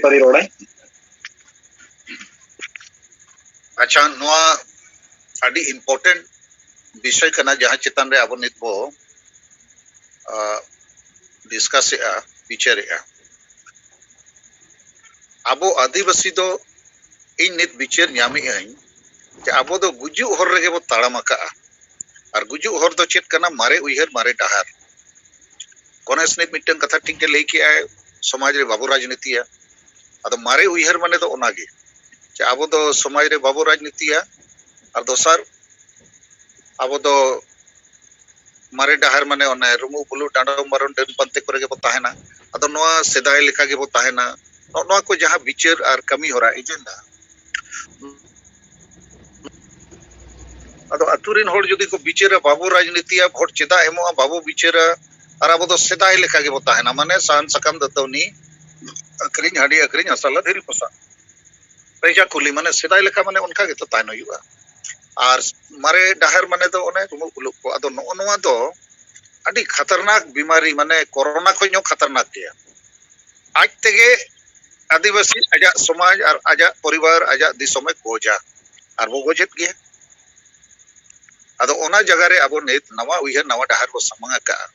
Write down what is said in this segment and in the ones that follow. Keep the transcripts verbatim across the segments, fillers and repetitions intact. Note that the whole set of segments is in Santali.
ᱯᱟᱹᱨᱤ ᱨᱚᱲᱟᱭ᱾ ᱟᱪᱪᱷᱟ, ᱱᱚᱣᱟ ᱟᱹᱰᱤ important ᱵᱤᱥᱚᱭ ᱠᱟᱱᱟ, ᱡᱟᱦᱟᱸ ᱪᱮᱛᱟᱱ ᱨᱮ ᱟᱵᱚ ᱱᱤᱛ ᱵᱚ, ᱟ, discuss ᱮᱜᱼᱟ, ᱵᱤᱪᱟᱹᱨᱮᱜᱼᱟ᱾ ᱟᱵᱚ ᱟᱹᱫᱤᱵᱟᱹᱥᱤ ᱫᱚ, ᱤᱧ ᱱᱤᱛ ᱵᱤᱪᱟᱹᱨ ᱧᱟᱢᱮᱜ ᱟᱹᱧ ᱡᱮ ᱟᱵᱚ ᱫᱚ ᱜᱩᱡᱩᱜ ᱦᱚᱨ ᱨᱮᱜᱮ ᱵᱚ ᱛᱟᱲᱟᱢ ᱟᱠᱟᱜᱼᱟ᱾ ᱟᱨ ᱜᱩᱡᱩᱜ ᱦᱚᱨ ᱫᱚ ᱪᱮᱫ ᱠᱟᱱᱟ? ᱢᱟᱨᱮ ᱩᱭᱦᱟᱹᱨ, ᱢᱟᱨᱮ ᱰᱟᱦᱟᱨ᱾ ᱜᱚᱱᱮᱥ ᱱᱤᱛ ᱢᱤᱫᱴᱟᱝ ᱠᱟᱛᱷᱟ ᱴᱷᱤᱠ ᱜᱮ ᱞᱟᱹᱭ ᱠᱮᱜᱼᱟᱭ, ᱥᱚᱢᱟᱡᱽ ᱨᱮ ᱵᱟᱵᱚ ᱨᱟᱡᱽᱱᱤᱛᱤᱭᱟ᱾ ᱟᱫᱚ ᱢᱟᱨᱮ ᱩᱭᱦᱟᱹᱨ ᱢᱟᱱᱮ ᱫᱚ ᱚᱱᱟᱜᱮ, ᱡᱮ ᱟᱵᱚ ᱫᱚ ᱥᱚᱢᱟᱡᱽ ᱨᱮ ᱵᱟᱵᱚ ᱨᱟᱡᱽᱱᱤᱛᱤᱭᱟ᱾ ᱟᱨ ᱫᱚᱥᱟᱨ, ᱟᱵᱚ ᱫᱚ ᱢᱟᱨᱮ ᱰᱟᱦᱟᱨ ᱢᱟᱱᱮ ᱚᱱᱮ ᱨᱩᱢᱩᱜ ᱵᱩᱞᱩᱜ, ᱰᱟᱸᱰᱚᱢ ᱵᱟᱨᱚᱱ, ᱰᱟᱹᱱ ᱯᱟᱱᱛᱮ ᱠᱚᱨᱮ ᱜᱮᱵᱚ ᱛᱟᱦᱮᱱᱟ᱾ ᱟᱫᱚ ᱱᱚᱣᱟ ᱥᱮᱫᱟᱭ ᱞᱮᱠᱟ ᱜᱮᱵᱚ ᱛᱟᱦᱮᱱᱟ᱾ ᱱᱚᱜᱼᱚ ᱱᱚᱣᱟ ᱠᱚ ᱡᱟᱦᱟᱸ ᱵᱤᱪᱟᱹᱨ ᱟᱨ ᱠᱟᱹᱢᱤ ᱦᱚᱨᱟ, agenda, ᱟᱫᱚ ᱟᱹᱛᱩ ᱨᱮᱱ ᱦᱚᱲ ᱡᱩᱫᱤ ᱠᱚ ᱵᱤᱪᱟᱹᱨᱟ, ᱵᱟᱵᱚ ᱨᱟᱡᱽᱱᱤᱛᱤᱭᱟ, ᱵᱷᱳᱴ ᱪᱮᱫᱟᱜ ᱮᱢᱚᱜᱼᱟ, ᱵᱟᱵᱚ ᱵᱤᱪᱟᱹᱨᱟ, ᱟᱨ ᱟᱵᱚ ᱫᱚ ᱥᱮᱫᱟᱭ ᱞᱮᱠᱟ ᱜᱮᱵᱚ ᱛᱟᱦᱮᱱᱟ, ᱢᱟᱱᱮ ᱥᱟᱦᱟᱱ ᱥᱟᱠᱟᱢ ᱫᱟᱹᱛᱟᱹᱣᱱᱤ ᱟᱹᱠᱷᱨᱤᱧ, ᱦᱟᱺᱰᱤ ᱟᱹᱠᱷᱨᱤᱧ, ᱦᱟᱥᱟ ᱞᱟ ᱫᱷᱤᱨᱤ ᱯᱚᱥᱟᱜ, ᱵᱮᱡᱟ ᱠᱩᱞᱤ, ᱢᱟᱱᱮ ᱥᱮᱫᱟᱭ ᱞᱮᱠᱟ ᱢᱟᱱᱮ ᱚᱱᱠᱟ ᱜᱮᱛᱚ ᱛᱟᱦᱮᱱ ᱦᱩᱭᱩᱜᱼᱟ᱾ ᱟᱨ ᱢᱟᱨᱮ ᱰᱟᱦᱟᱨ ᱢᱟᱱᱮ ᱫᱚ ᱚᱱᱮ ᱨᱩᱢᱩᱜ ᱵᱩᱞᱩᱜ ᱠᱚ᱾ ᱟᱫᱚ ᱱᱚᱜᱼᱚ ᱱᱚᱣᱟ ᱫᱚ ᱟᱹᱰᱤ ᱠᱷᱟᱛᱟᱨᱱᱟᱠ ᱵᱤᱢᱟᱨᱤ, ᱢᱟᱱᱮ ᱠᱳᱨᱳᱱᱟ ᱠᱷᱚᱱ ᱦᱚᱸ ᱠᱷᱟᱛᱟᱨᱱᱟᱠ ᱜᱮᱭᱟ᱾ ᱟᱡ ᱛᱮᱜᱮ ᱟᱹᱫᱤᱵᱟᱹᱥᱤ ᱟᱡᱟᱜ ᱥᱚᱢᱟᱡᱽ ᱟᱨ ᱟᱡᱟᱜ ᱯᱚᱨᱤᱵᱟᱨ, ᱟᱡᱟᱜ ᱫᱤᱥᱚᱢᱮ ᱜᱚᱡᱟ, ᱟᱨ ᱵᱚ ᱜᱚᱡᱮᱫ ᱜᱮᱭᱟ᱾ ᱟᱫᱚ ᱚᱱᱟ ᱡᱟᱭᱜᱟ ᱨᱮ ᱟᱵᱚ ᱱᱤᱛ ᱱᱟᱣᱟ ᱩᱭᱦᱟᱹᱨ, ᱱᱟᱣᱟ ᱰᱟᱦᱟᱨ ᱵᱚ ᱥᱟᱢᱟᱝ ᱟᱠᱟᱜᱼᱟ᱾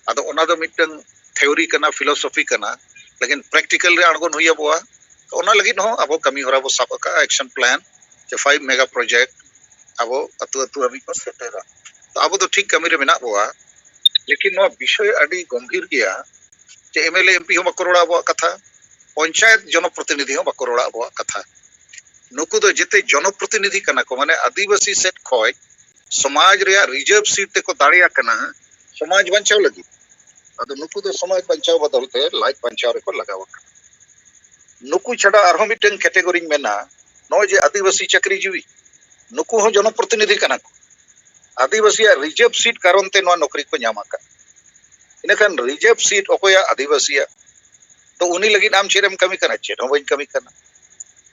ᱟᱫᱚ ᱚᱱᱟ ᱫᱚ ᱢᱤᱫᱴᱟᱝ theory ᱠᱟᱱᱟ, philosophy ᱠᱟᱱᱟ, ᱞᱮᱠᱤᱱ practical ᱨᱮ ᱟᱬᱜᱚᱱ ᱦᱩᱭ ᱟᱵᱚᱣᱟ᱾ ᱛᱚ ᱚᱱᱟ ᱞᱟᱹᱜᱤᱫ ᱦᱚᱸ ᱟᱵᱚ ᱠᱟᱹᱢᱤ ᱦᱚᱨᱟ ᱵᱚ ᱥᱟᱵ ᱟᱠᱟᱜᱼᱟ, action plan, ᱡᱮ five mega project ᱟᱵᱚ ᱟᱹᱛᱩ ᱟᱹᱛᱩ ᱦᱟᱹᱵᱤᱡ ᱵᱚ ᱥᱮᱴᱮᱨᱟ᱾ ᱛᱚ ᱟᱵᱚ ᱫᱚ ᱴᱷᱤᱠ ᱠᱟᱹᱢᱤ ᱨᱮ ᱢᱮᱱᱟᱜ ᱵᱚᱣᱟ, ᱞᱮᱠᱤᱱ ᱱᱚᱣᱟ ᱵᱤᱥᱚᱭ ᱟᱹᱰᱤ ᱜᱚᱢᱵᱷᱤᱨ ᱜᱮᱭᱟ, ᱡᱮ MLA MP ᱦᱚᱸ ᱵᱟᱠᱚ ᱨᱚᱲᱟ ᱟᱵᱚᱣᱟᱜ ᱠᱟᱛᱷᱟ, ᱯᱚᱧᱪᱟᱭᱮᱛ ᱡᱚᱱᱚᱯᱨᱚᱛᱤᱱᱤᱫᱷᱤ ᱦᱚᱸ ᱵᱟᱠᱚ ᱨᱚᱲᱟ ᱟᱵᱚᱣᱟᱜ ᱠᱟᱛᱷᱟ᱾ ᱱᱩᱠᱩ ᱫᱚ ᱡᱮᱛᱮ ᱡᱚᱱᱚᱯᱨᱚᱛᱤᱱᱤᱫᱷᱤ ᱠᱟᱱᱟ ᱠᱚ, ᱢᱟᱱᱮ ᱟᱹᱫᱤᱵᱟᱹᱥᱤ ᱥᱮᱫ ᱠᱷᱚᱡ ᱥᱚᱢᱟᱡᱽ ᱨᱮᱭᱟᱜ reserve seat ᱛᱮᱠᱚ ᱫᱟᱲᱮᱭᱟᱜ ᱠᱟᱱᱟ ᱥᱚᱢᱟᱡᱽ ᱵᱟᱧᱪᱟᱣ ᱞᱟᱹᱜᱤᱫ᱾ ᱟᱫᱚ ᱱᱩᱠᱩ ᱫᱚ ᱥᱚᱢᱟᱡᱽ ᱵᱟᱧᱪᱟᱣ ᱵᱚᱫᱚᱞ ᱛᱮ ᱞᱟᱡ ᱵᱟᱧᱪᱟᱣ ᱨᱮᱠᱚ ᱞᱟᱜᱟᱣ ᱟᱠᱟᱱᱟ᱾ ᱱᱩᱠᱩ ᱪᱷᱟᱰᱟ ᱟᱨᱦᱚᱸ ᱢᱤᱫᱴᱟᱝ category ᱧ ᱢᱮᱱᱟ, ᱱᱚᱜᱼᱚᱭ ᱡᱮ ᱟᱹᱫᱤᱵᱟᱹᱥᱤ ᱪᱟᱹᱠᱨᱤ ᱡᱤᱣᱤ, ᱱᱩᱠᱩ ᱦᱚᱸ ᱡᱚᱱᱚᱯᱨᱚᱛᱤᱱᱤᱫᱷᱤ ᱠᱟᱱᱟ ᱠᱚ᱾ ᱟᱹᱫᱤᱵᱟᱹᱥᱤᱭᱟᱜ reserve seat ᱠᱟᱨᱚᱱ ᱛᱮ ᱱᱚᱣᱟ ᱱᱚᱠᱨᱤ ᱠᱚ ᱧᱟᱢ ᱟᱠᱟᱫ᱾ ᱤᱱᱟᱹᱠᱷᱟᱱ reserve seat ᱚᱠᱚᱭᱟᱜ? ᱟᱹᱫᱤᱵᱟᱹᱥᱤᱭᱟᱜ᱾ ᱛᱚ ᱩᱱᱤ ᱞᱟᱹᱜᱤᱫ ᱟᱢ ᱪᱮᱫ ᱮᱢ ᱠᱟᱹᱢᱤ ᱠᱟᱱᱟ? ᱪᱮᱫ ᱦᱚᱸ ᱵᱟᱹᱧ ᱠᱟᱹᱢᱤ ᱠᱟᱱᱟ᱾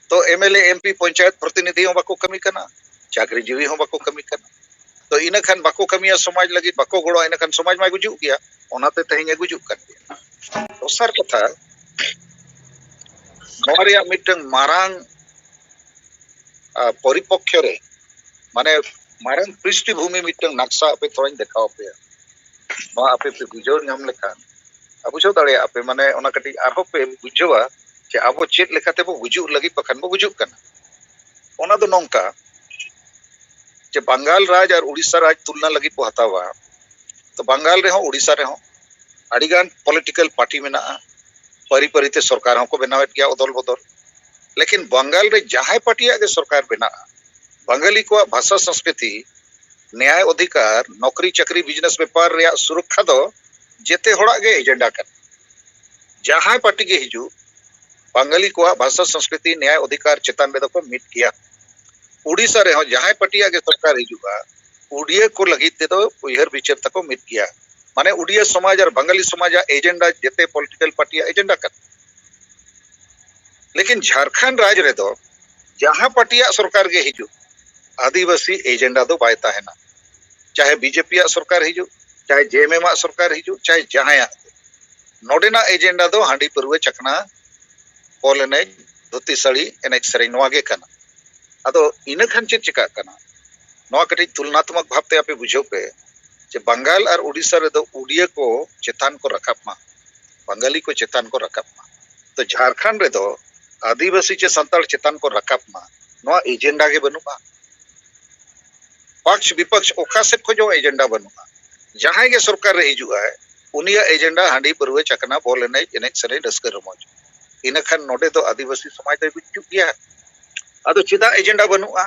ᱛᱚ MLA, MP, ᱯᱚᱧᱪᱟᱭᱮᱛ ᱯᱨᱚᱛᱤᱱᱤᱫᱷᱤ ᱦᱚᱸ ᱵᱟᱠᱚ ᱠᱟᱹᱢᱤ ᱠᱟᱱᱟ, ᱪᱟᱹᱠᱨᱤ ᱡᱤᱣᱤ ᱦᱚᱸ ᱵᱟᱠᱚ ᱠᱟᱹᱢᱤ ᱠᱟᱱᱟ᱾ ᱛᱚ ᱤᱱᱟᱹᱠᱷᱟᱱ ᱵᱟᱠᱚ ᱠᱟᱹᱢᱤᱭᱟ, ᱥᱚᱢᱟᱡᱽ ᱞᱟᱹᱜᱤᱫ ᱵᱟᱠᱚ ᱜᱚᱲᱚ, ᱤᱱᱟᱹᱠᱷᱟᱱ ᱥᱚᱢᱟᱡᱽ ᱢᱟᱭ ᱜᱩᱡᱩᱜ ᱜᱮᱭᱟ᱾ ᱚᱱᱟᱛᱮ ᱛᱮᱦᱮᱧ ᱮ ᱜᱩᱡᱩᱜ ᱠᱟᱱ ᱜᱮᱭᱟ᱾ ᱫᱚᱥᱟᱨ ᱠᱟᱛᱷᱟ, ᱱᱚᱣᱟ ᱨᱮᱭᱟᱜ ᱢᱤᱫᱴᱟᱝ ᱢᱟᱨᱟᱝ ᱯᱚᱨᱤᱯᱚᱠᱠᱷᱚ ᱨᱮ, ᱢᱟᱱᱮ ᱢᱟᱨᱟᱝ ᱯᱨᱤᱥᱴᱤᱵᱷᱩᱢᱤ ᱢᱤᱫᱴᱟᱝ ᱱᱟᱠᱥᱟ ᱟᱯᱮ ᱛᱷᱚᱲᱟᱧ ᱫᱮᱠᱷᱟᱣ ᱟᱯᱮᱭᱟ᱾ ᱱᱚᱣᱟ ᱟᱯᱮ ᱯᱮ ᱵᱩᱡᱷᱟᱹᱣ ᱧᱟᱢ ᱞᱮᱠᱷᱟᱱ, ᱵᱩᱡᱷᱟᱹᱣ ᱫᱟᱲᱮᱭᱟᱜᱼᱟ ᱯᱮ, ᱢᱟᱱᱮ ᱚᱱᱟ ᱠᱟᱹᱴᱤᱡ ᱟᱨᱦᱚᱸ ᱯᱮ ᱵᱩᱡᱷᱟᱹᱣᱟ ᱡᱮ ᱟᱵᱚ ᱪᱮᱫ ᱞᱮᱠᱟᱛᱮ ᱵᱚ ᱜᱩᱡᱩᱜ ᱞᱟᱹᱜᱤᱫ ᱵᱟᱠᱷᱟᱱ ᱵᱚ ᱜᱩᱡᱩᱜ ᱠᱟᱱᱟ᱾ ᱚᱱᱟ ᱫᱚ ᱱᱚᱝᱠᱟ ᱡᱮ ᱵᱟᱝᱜᱟᱞ ᱨᱟᱡᱽ ᱟᱨ ᱩᱲᱤᱥᱥᱟ ᱨᱟᱡᱽ ᱛᱩᱞᱱᱟ ᱞᱟᱹᱜᱤᱫ ᱵᱚ ᱦᱟᱛᱟᱣᱟ, ᱛᱚ ᱵᱟᱝᱜᱟᱞ ᱨᱮᱦᱚᱸ ᱩᱲᱤᱥᱥᱟ ᱨᱮᱦᱚᱸ ᱟᱹᱰᱤᱜᱟᱱ ᱯᱚᱞᱤᱴᱤᱠᱟᱞ ᱯᱟᱨᱴᱤ ᱢᱮᱱᱟᱜᱼᱟ, ᱯᱟᱹᱨᱤ ᱯᱟᱹᱨᱤᱛᱮ ᱥᱚᱨᱠᱟᱨ ᱦᱚᱸᱠᱚ ᱵᱮᱱᱟᱣᱮᱫ ᱜᱮᱭᱟ ᱚᱫᱚᱞ ᱵᱚᱫᱚᱞ᱾ ᱞᱮᱠᱤᱱ ᱵᱟᱝᱜᱟᱞ ᱨᱮ ᱡᱟᱦᱟᱸᱭ ᱯᱟᱨᱴᱤᱭᱟᱜ ᱜᱮ ᱥᱚᱨᱠᱟᱨ ᱵᱮᱱᱟᱜᱼᱟ, ᱵᱟᱝᱜᱟᱞᱤ ᱠᱚᱣᱟᱜ ᱵᱷᱟᱥᱟ, ᱥᱚᱝᱥᱠᱨᱤᱛᱤ, ᱱᱮᱭᱟᱭ ᱚᱫᱷᱤᱠᱟᱨ, ᱱᱚᱠᱨᱤ ᱪᱟᱹᱠᱨᱤ, ᱵᱤᱡᱽᱱᱮᱥ ᱵᱮᱯᱟᱨ ᱨᱮᱭᱟᱜ ᱥᱩᱨᱚᱠᱠᱷᱟ ᱫᱚ ᱡᱮᱛᱮ ᱦᱚᱲᱟᱜ ᱜᱮ ᱮᱡᱮᱱᱰᱟ ᱠᱟᱱᱟ᱾ ᱡᱟᱦᱟᱸᱭ ᱯᱟᱨᱴᱤ ᱜᱮ ᱦᱤᱡᱩᱜ, ᱵᱟᱝᱜᱟᱞᱤ ᱠᱚᱣᱟᱜ ᱵᱷᱟᱥᱟ, ᱥᱚᱝᱥᱠᱨᱤᱛᱤ, ᱱᱮᱭᱟᱭ ᱚᱫᱷᱤᱠᱟᱨ ᱪᱮᱛᱟᱱ ᱨᱮᱫᱚ ᱠᱚ ᱢᱤᱫ ᱜᱮᱭᱟ᱾ ᱩᱲᱤᱥᱥᱟ ᱨᱮᱦᱚᱸ ᱡᱟᱦᱟᱸᱭ ᱯᱟᱨᱴᱤᱭᱟᱜ ᱜᱮ ᱥᱚᱨᱠᱟᱨ ᱦᱤᱡᱩᱜᱼᱟ, ᱩᱰᱤᱭᱟᱹ ᱠᱚ ᱞᱟᱹᱜᱤᱫ ᱛᱮᱫᱚ ᱩᱭᱦᱟᱹᱨ ᱵᱤᱪᱟᱹᱨ ᱛᱟᱠᱚ ᱢᱤᱫ ᱜᱮᱭᱟ᱾ ᱢᱟᱱᱮ ᱩᱰᱤᱭᱟᱹ ᱥᱚᱢᱟᱡᱽ ᱟᱨ ᱵᱟᱝᱜᱟᱞᱤ ᱥᱚᱢᱟᱡᱽᱟᱜ ᱮᱡᱮᱱᱰᱟ ᱡᱮᱛᱮ ᱯᱚᱞᱤᱴᱤᱠᱟᱞ ᱯᱟᱨᱴᱤᱭᱟᱜ ᱮᱡᱮᱱᱰᱟ ᱠᱟᱱᱟ᱾ ᱞᱮᱠᱤᱱ ᱡᱷᱟᱲᱠᱷᱚᱸᱰ ᱨᱟᱡᱽ ᱨᱮᱫᱚ ᱡᱟᱦᱟᱸ ᱯᱟᱨᱴᱤᱭᱟᱜ ᱥᱚᱨᱠᱟᱨ ᱜᱮ ᱦᱤᱡᱩᱜ, ᱟᱹᱫᱤᱵᱟᱹᱥᱤ ᱮᱡᱮᱱᱰᱟ ᱫᱚ ᱵᱟᱭ ᱛᱟᱦᱮᱱᱟ᱾ ᱪᱟᱦᱮ ᱵᱤᱡᱮᱯᱤᱭᱟᱜ ᱥᱚᱨᱠᱟᱨ ᱦᱤᱡᱩᱜ, ᱪᱟᱦᱮ ᱡᱮᱮᱢᱮᱢ ᱟᱜ ᱥᱚᱨᱠᱟᱨ ᱦᱤᱡᱩᱜ, ᱪᱟᱦᱮ ᱡᱟᱦᱟᱸᱭᱟᱜ ᱜᱮ, ᱱᱚᱰᱮᱱᱟᱜ ᱮᱡᱮᱱᱰᱟ ᱫᱚ ᱦᱟᱺᱰᱤ ᱯᱟᱹᱨᱣᱟᱹ ᱪᱟᱠᱷᱱᱟ, ᱵᱚᱞ ᱮᱱᱮᱡ, ᱫᱷᱩᱛᱤ ᱥᱟᱹᱲᱤ, ᱮᱱᱮᱡ ᱥᱮᱨᱮᱧ, ᱱᱚᱣᱟ ᱜᱮ ᱠᱟᱱᱟ᱾ ᱟᱫᱚ ᱤᱱᱟᱹ ᱠᱷᱟᱱ ᱪᱮᱫ ᱪᱤᱠᱟᱹᱜ ᱠᱟᱱᱟ? ᱱᱚᱣᱟ ᱠᱟᱹᱴᱤᱡ ᱛᱩᱞᱱᱟᱛᱢᱚᱠ ᱵᱷᱟᱵᱽᱛᱮ ᱟᱯᱮ ᱵᱩᱡᱷᱟᱹᱣ ᱯᱮ ᱡᱮ ᱵᱟᱝᱜᱟᱞ ᱟᱨ ᱩᱰᱤᱥᱟ ᱨᱮᱫᱚ ᱩᱰᱤᱭᱟᱹ ᱠᱚ ᱪᱮᱛᱟᱱ ᱠᱚ ᱨᱟᱠᱟᱵ ᱢᱟ, ᱵᱟᱝᱜᱟᱞᱤ ᱠᱚ ᱪᱮᱛᱟᱱ ᱠᱚ ᱨᱟᱠᱟᱵ ᱢᱟ᱾ ᱛᱚ ᱡᱷᱟᱲᱠᱷᱚᱸᱰ ᱨᱮᱫᱚ ᱟᱹᱫᱤᱵᱟᱹᱥᱤ ᱪᱮ ᱥᱟᱱᱛᱟᱲ ᱪᱮᱛᱟᱱ ᱠᱚ ᱨᱟᱠᱟᱵ ᱢᱟ, ᱱᱚᱣᱟ ᱮᱡᱮᱱᱰᱟ ᱜᱮ ᱵᱟᱹᱱᱩᱜᱼᱟ᱾ ᱯᱟᱠᱥ ᱵᱤᱯᱟᱠᱥ ᱚᱠᱟ ᱥᱮᱫ ᱠᱷᱚᱱ ᱦᱚᱸ ᱮᱡᱮᱱᱰᱟ ᱵᱟᱹᱱᱩᱜᱼᱟ᱾ ᱡᱟᱦᱟᱸᱭ ᱜᱮ ᱥᱚᱨᱠᱟᱨ ᱨᱮ ᱦᱤᱡᱩᱜ ᱟᱭ, ᱩᱱᱤᱭᱟᱜ ᱮᱡᱮᱱᱰᱟ ᱦᱟᱺᱰᱤ ᱯᱟᱹᱨᱣᱟᱹ ᱪᱟᱠᱷᱱᱟ, ᱵᱚᱞ ᱮᱱᱮᱡ, ᱮᱱᱮᱡ ᱥᱮᱨᱮᱧ, ᱨᱟᱹᱥᱠᱟᱹ ᱨᱚᱢᱚᱡᱽ᱾ ᱤᱱᱟᱹ ᱠᱷᱟᱱ ᱱᱚᱰᱮ ᱫᱚ ᱟᱹᱫᱤᱵᱟᱹᱥᱤ ᱥᱚᱢᱟᱡᱽ ᱫᱚᱭ ᱜᱩᱡᱩᱜ ᱜᱮᱭᱟ᱾ ᱟᱫᱚ ᱪᱮᱫᱟᱜ ᱮᱡᱮᱱᱰᱟ ᱵᱟᱹᱱᱩᱜᱼᱟ?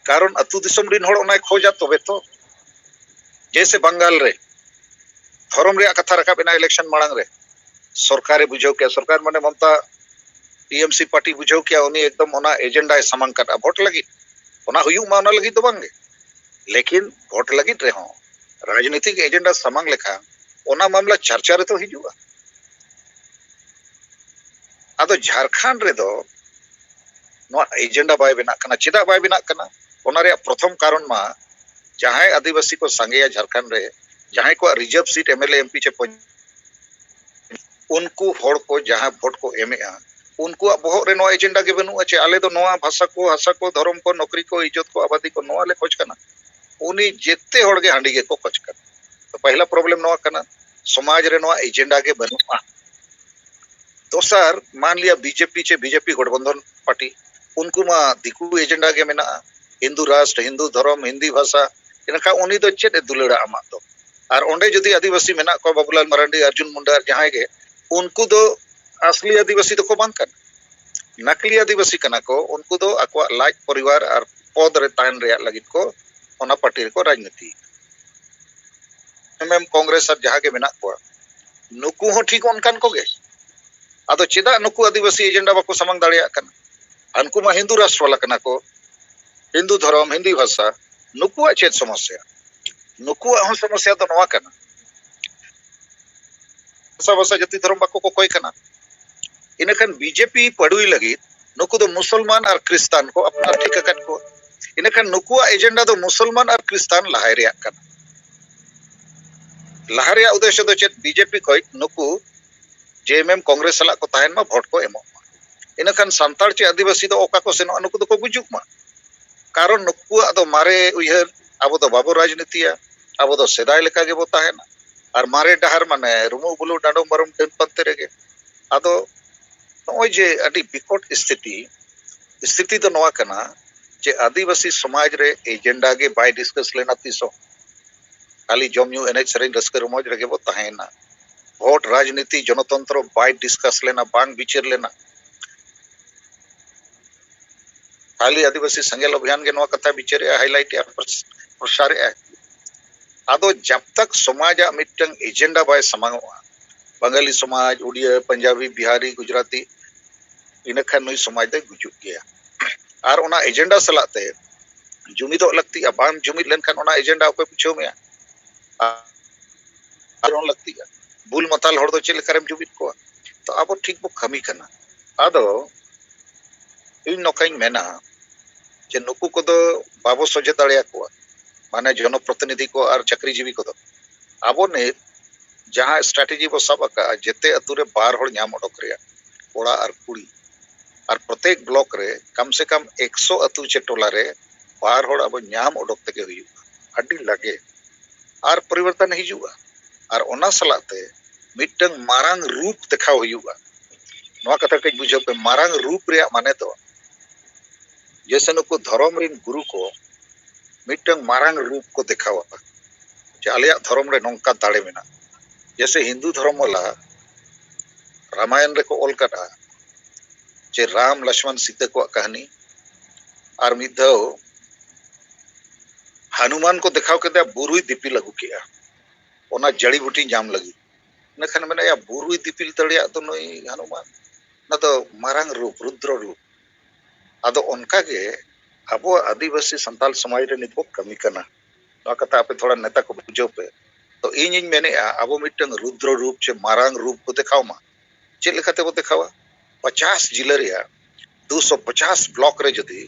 ᱠᱟᱨᱚᱱ ᱟᱹᱛᱩ ᱫᱤᱥᱚᱢ ᱨᱮᱱ ᱦᱚᱲ ᱚᱱᱟᱭ ᱠᱷᱚᱡᱟ ᱛᱚᱵᱮ ᱛᱚ᱾ ᱡᱮᱭᱥᱮ ᱵᱟᱝᱜᱟᱞ ᱨᱮ ᱫᱷᱚᱨᱚᱢ ᱨᱮᱭᱟᱜ ᱠᱟᱛᱷᱟ ᱨᱟᱠᱟᱵ ᱮᱱᱟ ᱤᱞᱮᱠᱥᱚᱱ ᱢᱟᱲᱟᱝ ᱨᱮ, ᱥᱚᱨᱠᱟᱨᱮ ᱵᱩᱡᱷᱟᱹᱣ ᱠᱮᱭᱟ, ᱥᱚᱨᱠᱟᱨ ᱢᱟᱱᱮ ᱢᱚᱢᱛᱟ ᱴᱤᱮᱢᱥᱤ ᱯᱟᱨᱴᱤ ᱵᱩᱡᱷᱟᱹᱣ ᱠᱮᱭᱟ, ᱩᱱᱤ ᱮᱠᱫᱚᱢ ᱚᱱᱟ ᱮᱡᱮᱱᱰᱟᱭ ᱥᱟᱢᱟᱝ ᱠᱟᱫᱼᱟ ᱵᱷᱳᱴ ᱞᱟᱹᱜᱤᱫ᱾ ᱚᱱᱟ ᱦᱩᱭᱩᱜ ᱢᱟ ᱚᱱᱟ ᱞᱟᱹᱜᱤᱫ ᱫᱚ ᱵᱟᱝᱜᱮ, ᱞᱮᱠᱤᱱ ᱵᱷᱳᱴ ᱞᱟᱹᱜᱤᱫ ᱨᱮᱦᱚᱸ ᱨᱟᱡᱽᱱᱤᱛᱤᱠ ᱮᱡᱮᱱᱰᱟ ᱥᱟᱢᱟᱝ ᱞᱮᱠᱷᱟᱱ ᱚᱱᱟ ᱢᱟᱢᱞᱟ ᱪᱟᱨᱪᱟ ᱨᱮᱛᱚ ᱦᱤᱡᱩᱜᱼᱟ᱾ ᱟᱫᱚ ᱡᱷᱟᱲᱠᱷᱚᱸᱰ ᱨᱮᱫᱚ ᱱᱚᱣᱟ ᱮᱡᱮᱱᱰᱟ ᱵᱟᱭ ᱵᱮᱱᱟᱜ ᱠᱟᱱᱟ᱾ ᱪᱮᱫᱟᱜ ᱵᱟᱭ ᱵᱮᱱᱟᱜ ᱠᱟᱱᱟ? ᱚᱱᱟ ᱨᱮᱭᱟᱜ ᱯᱨᱚᱛᱷᱚᱢ ᱠᱟᱨᱚᱱ ᱢᱟ ᱡᱟᱦᱟᱸᱭ ᱟᱹᱫᱤᱵᱟᱹᱥᱤ ᱠᱚ ᱥᱟᱸᱜᱮᱭᱟ ᱡᱷᱟᱲᱠᱷᱚᱸᱰ ᱨᱮ, ᱡᱟᱦᱟᱸᱭ ᱠᱚᱣᱟᱜ ᱨᱤᱡᱟᱨᱵᱷ ᱥᱤᱴ ᱮᱢᱮᱞᱮ ᱮᱢᱯᱤ ᱪᱮ ᱯᱚᱧ-, ᱩᱱᱠᱩ ᱦᱚᱲ ᱠᱚ ᱡᱟᱦᱟᱸ ᱵᱷᱳᱴ ᱠᱚ ᱮᱢᱮᱜᱼᱟ, ᱩᱱᱠᱩᱣᱟᱜ ᱵᱚᱦᱚᱜ ᱨᱮ ᱱᱚᱣᱟ ᱮᱡᱮᱱᱰᱟ ᱜᱮ ᱵᱟᱹᱱᱩᱜᱼᱟ ᱡᱮ ᱟᱞᱮ ᱫᱚ ᱱᱚᱣᱟ ᱵᱷᱟᱥᱟ ᱠᱚ, ᱦᱟᱥᱟ ᱠᱚ, ᱫᱷᱚᱨᱚᱢ ᱠᱚ, ᱱᱚᱠᱨᱤ ᱠᱚ, ᱤᱡᱽᱡᱚᱛ ᱠᱚ, ᱟᱵᱟᱫᱤ ᱠᱚ, ᱱᱚᱣᱟ ᱞᱮ ᱠᱷᱚᱡᱽ ᱠᱟᱱᱟ᱾ ᱩᱱᱤ ᱡᱮᱛᱮ ᱦᱚᱲ ᱜᱮ ᱦᱟᱺᱰᱤ ᱜᱮᱠᱚ ᱠᱷᱚᱡᱽ ᱠᱟᱱᱟ᱾ ᱛᱚ ᱯᱟᱦᱞᱟ ᱯᱨᱚᱵᱞᱮᱢ ᱱᱚᱣᱟ ᱠᱟᱱᱟ, ᱥᱚᱢᱟᱡᱽ ᱨᱮ ᱱᱚᱣᱟ ᱮᱡᱮᱱᱰᱟ ᱜᱮ ᱵᱟᱹᱱᱩᱜᱼᱟ᱾ ᱫᱚᱥᱟᱨ, ᱢᱟᱱ ᱞᱤᱭᱟ ᱵᱤᱡᱮᱯᱤ ᱪᱮ ᱵᱤᱡᱮᱯᱤ ᱜᱚᱴᱵᱚᱱᱫᱷᱚᱱ ᱯᱟᱨᱴᱤ, ᱩᱱᱠᱩ ᱢᱟ ᱫᱤᱠᱩ ᱮᱡᱮᱱᱰᱟ ᱜᱮ ᱢᱮᱱᱟᱜᱼᱟ, ᱦᱤᱱᱫᱩ ᱨᱟᱥᱴᱨ, ᱦᱤᱱᱫᱩ ᱫᱷᱚᱨᱚᱢ, ᱦᱤᱱᱫᱤ ᱵᱷᱟᱥᱟ᱾ ᱤᱱᱟᱹᱠᱷᱟᱱ ᱩᱱᱤ ᱫᱚ ᱪᱮᱫ ᱮ ᱫᱩᱞᱟᱹᱲᱟ ᱟᱢᱟᱜ ᱫᱚ? ᱟᱨ ᱚᱸᱰᱮ ᱡᱩᱫᱤ ᱟᱹᱫᱤᱵᱟᱹᱥᱤ ᱢᱮᱱᱟᱜ ᱠᱚᱣᱟ, ᱵᱟᱵᱩᱞᱟᱞ ᱢᱟᱨᱟᱱᱰᱤ, ᱟᱨᱡᱩᱱ ᱢᱩᱱᱰᱟ, ᱟᱨ ᱡᱟᱦᱟᱸᱭ ᱜᱮ, ᱩᱱᱠᱩ ᱫᱚ ᱟᱥᱞᱤ ᱟᱹᱫᱤᱵᱟᱹᱥᱤ ᱫᱚᱠᱚ ᱵᱟᱝ ᱠᱟᱱᱟ, ᱱᱟᱠᱞᱤ ᱟᱹᱫᱤᱵᱟᱹᱥᱤ ᱠᱟᱱᱟ ᱠᱚ᱾ ᱩᱱᱠᱩ ᱫᱚ ᱟᱠᱚᱣᱟᱜ ᱞᱟᱡ ᱯᱚᱨᱤᱵᱟᱨ ᱟᱨ ᱯᱚᱫ ᱨᱮ ᱛᱟᱦᱮᱱ ᱨᱮᱭᱟᱜ ᱞᱟᱹᱜᱤᱫ ᱠᱚ ᱚᱱᱟ ᱯᱟᱨᱴᱤ ᱨᱮᱠᱚ ᱨᱟᱡᱽᱱᱤᱛᱤ᱾ ᱮᱢ ᱮᱢ ᱠᱚᱝᱜᱨᱮᱥ ᱟᱨ ᱡᱟᱦᱟᱸ ᱜᱮ ᱢᱮᱱᱟᱜ ᱠᱚᱣᱟ, ᱱᱩᱠᱩ ᱦᱚᱸ ᱴᱷᱤᱠ ᱚᱱᱠᱟᱱ ᱠᱚᱜᱮ᱾ ᱟᱫᱚ ᱪᱮᱫᱟᱜ ᱱᱩᱠᱩ ᱟᱹᱫᱤᱵᱟᱹᱥᱤ ᱮᱡᱮᱱᱰᱟ ᱵᱟᱠᱚ ᱥᱟᱢᱟᱝ ᱫᱟᱲᱮᱭᱟᱜ ᱠᱟᱱᱟ? ᱦᱟᱱᱠᱩ ᱢᱟ ᱦᱤᱱᱫᱩ ᱨᱟᱥᱴᱨᱚ ᱵᱟᱞᱟ ᱠᱟᱱᱟ ᱠᱚ, ᱦᱤᱱᱫᱩ ᱫᱷᱚᱨᱚᱢ, ᱦᱤᱱᱫᱤ ᱵᱷᱟᱥᱟ᱾ ᱱᱩᱠᱩᱣᱟᱜ ᱪᱮᱫ ᱥᱚᱢᱚᱥᱥᱟ? ᱱᱩᱠᱩᱣᱟᱜ ᱦᱚᱸ ᱥᱚᱢᱚᱥᱥᱟ ᱫᱚ ᱱᱚᱣᱟ ᱠᱟᱱᱟ, ᱵᱷᱟᱥᱟ, ᱵᱷᱟᱥᱟ, ᱡᱟᱹᱛᱤ, ᱫᱷᱚᱨᱚᱢ ᱵᱟᱠᱚ ᱠᱚᱠᱚᱭ ᱠᱟᱱᱟ᱾ ᱤᱱᱟᱹᱠᱷᱟᱱ ᱵᱤᱡᱮᱯᱤ ᱯᱟᱹᱰᱩᱭ ᱞᱟᱹᱜᱤᱫ ᱱᱩᱠᱩ ᱫᱚ ᱢᱩᱥᱚᱞᱢᱟᱱ ᱟᱨ ᱠᱷᱨᱤᱥᱛᱟᱱ ᱠᱚ ᱟᱯᱱᱟᱨ ᱴᱷᱤᱠ ᱟᱠᱟᱫ ᱠᱚᱣᱟ᱾ ᱤᱱᱟᱹᱠᱷᱟᱱ ᱱᱩᱠᱩᱣᱟᱜ ᱮᱡᱮᱱᱰᱟ ᱫᱚ ᱢᱩᱥᱚᱞᱢᱟᱱ ᱟᱨ ᱠᱷᱨᱤᱥᱛᱟᱱ ᱞᱟᱦᱟᱭ ᱨᱮᱭᱟᱜ ᱠᱟᱱᱟ᱾ ᱞᱟᱦᱟ ᱨᱮᱭᱟᱜ ᱩᱫᱽᱫᱮᱥᱥᱚ ᱫᱚ ᱪᱮᱫ? ᱵᱤᱡᱮᱯᱤ ᱠᱷᱚᱱ ᱱᱩᱠᱩ ᱡᱮ ᱮᱢ ᱮᱢ ᱠᱚᱝᱜᱨᱮᱥ ᱥᱟᱞᱟᱜ ᱠᱚ ᱛᱟᱦᱮᱱ ᱢᱟ, ᱵᱷᱳᱴ ᱠᱚ ᱮᱢᱚᱜ ᱢᱟ᱾ ᱤᱱᱟᱹᱠᱷᱟᱱ ᱥᱟᱱᱛᱟᱲ ᱪᱮ ᱟᱹᱫᱤᱵᱟᱹᱥᱤ ᱫᱚ ᱚᱠᱟ ᱠᱚ ᱥᱮᱱᱚᱜᱼᱟ? ᱱᱩᱠᱩ ᱫᱚᱠᱚ ᱜᱩᱡᱩᱜ ᱢᱟ᱾ ᱠᱟᱨᱚᱱ ᱱᱩᱠᱩᱣᱟᱜ ᱫᱚ ᱢᱟᱨᱮ ᱩᱭᱦᱟᱹᱨ, ᱟᱵᱚ ᱫᱚ ᱵᱟᱵᱚ ᱨᱟᱡᱽᱱᱤᱛᱤᱭᱟ, ᱟᱵᱚ ᱫᱚ ᱥᱮᱫᱟᱭ ᱞᱮᱠᱟ ᱜᱮᱵᱚ ᱛᱟᱦᱮᱱᱟ᱾ ᱟᱨ ᱢᱟᱨᱮ ᱰᱟᱦᱟᱨ ᱢᱟᱱᱮ ᱨᱩᱢᱩᱜ ᱵᱩᱞᱩᱜ ᱰᱟᱸᱰᱚᱢ ᱵᱟᱨᱚᱢ ᱰᱟᱹᱱ ᱯᱟᱱᱛᱮ ᱨᱮᱜᱮ᱾ ᱟᱫᱚ ᱱᱚᱜᱼᱚᱭ ᱡᱮ ᱟᱹᱰᱤ ᱵᱤᱠᱚᱴ ᱥᱛᱷᱤᱛᱤ, ᱥᱛᱷᱤᱛᱤ ᱫᱚ ᱱᱚᱣᱟ ᱠᱟᱱᱟ ᱡᱮ ᱟᱹᱫᱤᱵᱟᱹᱥᱤ ᱥᱚᱢᱟᱡᱽ ᱨᱮ ᱮᱡᱮᱱᱰᱟ ᱜᱮ ᱵᱟᱭ ᱰᱤᱥᱠᱟᱥ ᱞᱮᱱᱟ ᱛᱤᱥ ᱦᱚᱸ᱾ ᱠᱷᱟᱹᱞᱤ ᱡᱚᱢ ᱧᱩ, ᱮᱱᱮᱡ ᱥᱮᱨᱮᱧ, ᱨᱟᱹᱥᱠᱟᱹ ᱨᱚᱢᱚᱡᱽ ᱨᱮᱜᱮ ᱵᱚ ᱛᱟᱦᱮᱸᱭᱮᱱᱟ᱾ ᱵᱷᱳᱴ, ᱨᱟᱡᱽᱱᱤᱛᱤ, ᱡᱚᱱᱚᱛᱚᱱᱛᱨᱚ ᱵᱟᱭ ᱰᱤᱥᱠᱟᱥ ᱞᱮᱱᱟ, ᱵᱟᱝ ᱵᱤᱪᱟᱹᱨ ᱞᱮᱱᱟ᱾ ᱠᱷᱟᱹᱞᱤ ᱟᱹᱫᱤᱵᱟᱹᱥᱤ ᱥᱮᱸᱜᱮᱞ ᱚᱵᱷᱤᱭᱟᱱ ᱜᱮ ᱱᱚᱣᱟ ᱠᱟᱛᱷᱟ ᱵᱤᱪᱟᱹᱨᱮᱜᱼᱟ, ᱦᱟᱭᱞᱟᱭᱤᱴᱮᱜᱼᱟ, ᱯᱨᱚᱥ-, ᱯᱨᱚᱥᱟᱨᱮᱜᱼᱟ᱾ ᱟᱫᱚ ᱡᱟᱵ ᱛᱟᱠ ᱥᱚᱢᱟᱡᱟᱜ ᱢᱤᱫᱴᱟᱝ ᱮᱡᱮᱱᱰᱟ ᱵᱟᱭ ᱥᱟᱢᱟᱝᱚᱜᱼᱟ, ᱵᱟᱝᱜᱟᱞᱤ ᱥᱚᱢᱟᱡᱽ, ᱩᱲᱤᱭᱟ, ᱯᱟᱧᱡᱟᱵᱤ, ᱵᱤᱦᱟᱨᱤ, ᱜᱩᱡᱽᱨᱟᱴᱤ, ᱤᱱᱟᱹ ᱠᱷᱟᱱ ᱱᱩᱭ ᱥᱚᱢᱟᱡᱽ ᱫᱚᱭ ᱜᱩᱡᱩᱜ ᱜᱮᱭᱟ᱾ ᱟᱨ ᱚᱱᱟ ᱮᱡᱮᱱᱰᱟ ᱥᱟᱞᱟᱜ ᱛᱮ ᱡᱩᱢᱤᱫᱚᱜ ᱞᱟᱹᱠᱛᱤᱜᱼᱟ᱾ ᱵᱟᱢ ᱡᱩᱢᱤᱫ ᱞᱮᱱᱠᱷᱟᱱ ᱚᱱᱟ ᱮᱡᱮᱱᱰᱟ ᱚᱠᱚᱭ ᱵᱩᱡᱷᱟᱹᱣ ᱢᱮᱭᱟ? ᱟᱨ ᱚᱱᱟ ᱞᱟᱹᱠᱛᱤᱜᱼᱟ᱾ ᱵᱩᱞ ᱢᱟᱛᱟᱞ ᱦᱚᱲ ᱫᱚ ᱪᱮᱫ ᱞᱮᱠᱟᱨᱮᱢ ᱡᱩᱢᱤᱫ ᱠᱚᱣᱟ? ᱛᱚ ᱟᱵᱚ ᱴᱷᱤᱠ ᱵᱚ ᱠᱟᱹᱢᱤ ᱠᱟᱱᱟ᱾ ᱟᱫᱚ ᱤᱧ ᱱᱚᱝᱠᱟᱧ ᱢᱮᱱᱟ ᱡᱮ ᱱᱩᱠᱩ ᱠᱚᱫᱚ ᱵᱟᱵᱚ ᱥᱚᱡᱷᱮ ᱫᱟᱲᱮᱭᱟᱠᱚᱣᱟ, ᱢᱟᱱᱮ ᱡᱚᱱᱚᱯᱨᱚᱛᱤᱱᱤᱫᱷᱤ ᱠᱚ ᱟᱨ ᱪᱟᱹᱠᱨᱤᱡᱤᱵᱤ ᱠᱚᱫᱚ᱾ ᱟᱵᱚ ᱱᱤᱛ ᱡᱟᱦᱟᱸ ᱥᱴᱨᱟᱴᱮᱡᱤ ᱵᱚ ᱥᱟᱵ ᱟᱠᱟᱫᱼᱟ, ᱡᱮᱛᱮ ᱟᱛᱳ ᱨᱮ ᱵᱟᱨ ᱦᱚᱲ ᱧᱟᱢ ᱚᱰᱚᱠ ᱨᱮᱭᱟᱜ, ᱠᱚᱲᱟ ᱟᱨ ᱠᱩᱲᱤ, ᱟᱨ ᱯᱨᱚᱛᱮᱠ ᱵᱞᱚᱠ ᱨᱮ ᱠᱟᱢ ᱥᱮ ᱠᱟᱢ ᱮᱠᱥᱚ ᱟᱹᱛᱩ ᱪᱮ ᱴᱚᱞᱟ ᱨᱮ ᱵᱟᱨ ᱦᱚᱲ ᱟᱵᱚ ᱧᱟᱢ ᱚᱰᱚᱠ ᱛᱮᱜᱮ ᱦᱩᱭᱩᱜᱼᱟ᱾ ᱟᱹᱰᱤ ᱞᱟᱜᱮ ᱟᱨ ᱯᱚᱨᱤᱵᱚᱨᱛᱚᱱ ᱦᱤᱡᱩᱜᱼᱟ᱾ ᱟᱨ ᱚᱱᱟ ᱥᱟᱞᱟᱜ ᱛᱮ ᱢᱤᱫᱴᱟᱝ ᱢᱟᱨᱟᱝ ᱨᱩᱯ ᱫᱮᱠᱷᱟᱣ ᱦᱩᱭᱩᱜᱼᱟ᱾ ᱱᱚᱣᱟ ᱠᱟᱛᱷᱟ ᱠᱟᱹᱡ ᱵᱩᱡᱷᱟᱹᱣ ᱯᱮ, ᱢᱟᱨᱟᱝ ᱨᱩᱯ ᱨᱮᱭᱟᱜ ᱢᱟᱱᱮ ᱫᱚ ᱡᱮᱭᱥᱮ ᱱᱩᱠᱩ ᱫᱷᱚᱨᱚᱢ ᱨᱤᱱ ᱜᱩᱨᱩ ᱠᱚ ᱢᱤᱫᱴᱟᱝ ᱢᱟᱨᱟᱝ ᱨᱩᱯ ᱠᱚ ᱫᱮᱠᱷᱟᱣᱟ ᱡᱮ ᱟᱞᱮᱭᱟᱜ ᱫᱷᱚᱨᱚᱢ ᱨᱮ ᱱᱚᱝᱠᱟ ᱫᱟᱲᱮ ᱢᱮᱱᱟᱜᱼᱟ᱾ ᱡᱮᱭᱥᱮ ᱦᱤᱱᱫᱩ ᱫᱷᱚᱨᱚᱢ ᱵᱟᱞᱟ ᱨᱟᱢᱟᱭᱚᱱ ᱨᱮᱠᱚ ᱚᱞ ᱠᱟᱫᱼᱟ ᱡᱮ ᱨᱟᱢ, ᱞᱚᱠᱥᱢᱚᱱ, ᱥᱤᱛᱟᱹ ᱠᱚᱣᱟᱜ ᱠᱟᱹᱦᱱᱤ, ᱟᱨ ᱢᱤᱫ ᱫᱷᱟᱣ ᱦᱟᱱᱩᱢᱟᱱ ᱠᱚ ᱫᱮᱠᱷᱟᱣ ᱠᱮᱫᱮᱭᱟ, ᱵᱩᱨᱩᱭ ᱫᱤᱯᱤᱞ ᱟᱹᱜᱩ ᱠᱮᱜᱼᱟ, ᱚᱱᱟ ᱡᱟᱹᱲᱤ ᱵᱩᱴᱤ ᱧᱟᱢ ᱞᱟᱹᱜᱤᱫ᱾ ᱤᱱᱟᱹᱠᱷᱟᱱ ᱢᱮᱱᱟ, "ᱭᱟ, ᱵᱩᱨᱩᱭ ᱫᱤᱯᱤᱞ ᱫᱟᱲᱮᱭᱟᱜ ᱫᱚ ᱱᱩᱭ ᱦᱟᱱᱩᱢᱟᱱ, ᱚᱱᱟ ᱫᱚ ᱢᱟᱨᱟᱝ ᱨᱩᱯ, ᱨᱩᱫᱨᱚ ᱨᱩᱯ᱾" ᱟᱫᱚ ᱚᱱᱠᱟᱜᱮ ᱟᱵᱚᱣᱟᱜ ᱟᱹᱫᱤᱵᱟᱹᱥᱤ ᱥᱟᱱᱛᱟᱞ ᱥᱚᱢᱟᱡᱽ ᱨᱮ ᱱᱤᱛ ᱵᱚ ᱠᱟᱹᱢᱤ ᱠᱟᱱᱟ᱾ ᱱᱚᱣᱟ ᱠᱟᱛᱷᱟ ᱟᱯᱮ ᱛᱷᱚᱲᱟ ᱱᱮᱛᱟ ᱠᱚ ᱵᱩᱡᱷᱟᱹᱣ ᱯᱮ᱾ ᱛᱚ ᱤᱧᱤᱧ ᱢᱮᱱᱮᱫᱼᱟ, ᱟᱵᱚ ᱢᱤᱫᱴᱟᱝ ᱨᱩᱫᱨᱚ ᱨᱩᱯ ᱪᱮ ᱢᱟᱨᱟᱝ ᱨᱩᱯ ᱵᱚ ᱫᱮᱠᱷᱟᱣ ᱢᱟ᱾ ᱪᱮᱫ ᱞᱮᱠᱟᱛᱮ ᱵᱚ ᱫᱮᱠᱷᱟᱣᱟ? ᱯᱚᱪᱟᱥ ᱡᱤᱞᱟᱹ ᱨᱮᱭᱟᱜ ᱫᱩᱥᱚ ᱯᱚᱪᱟᱥ ᱵᱞᱚᱠ ᱨᱮ ᱡᱩᱫᱤ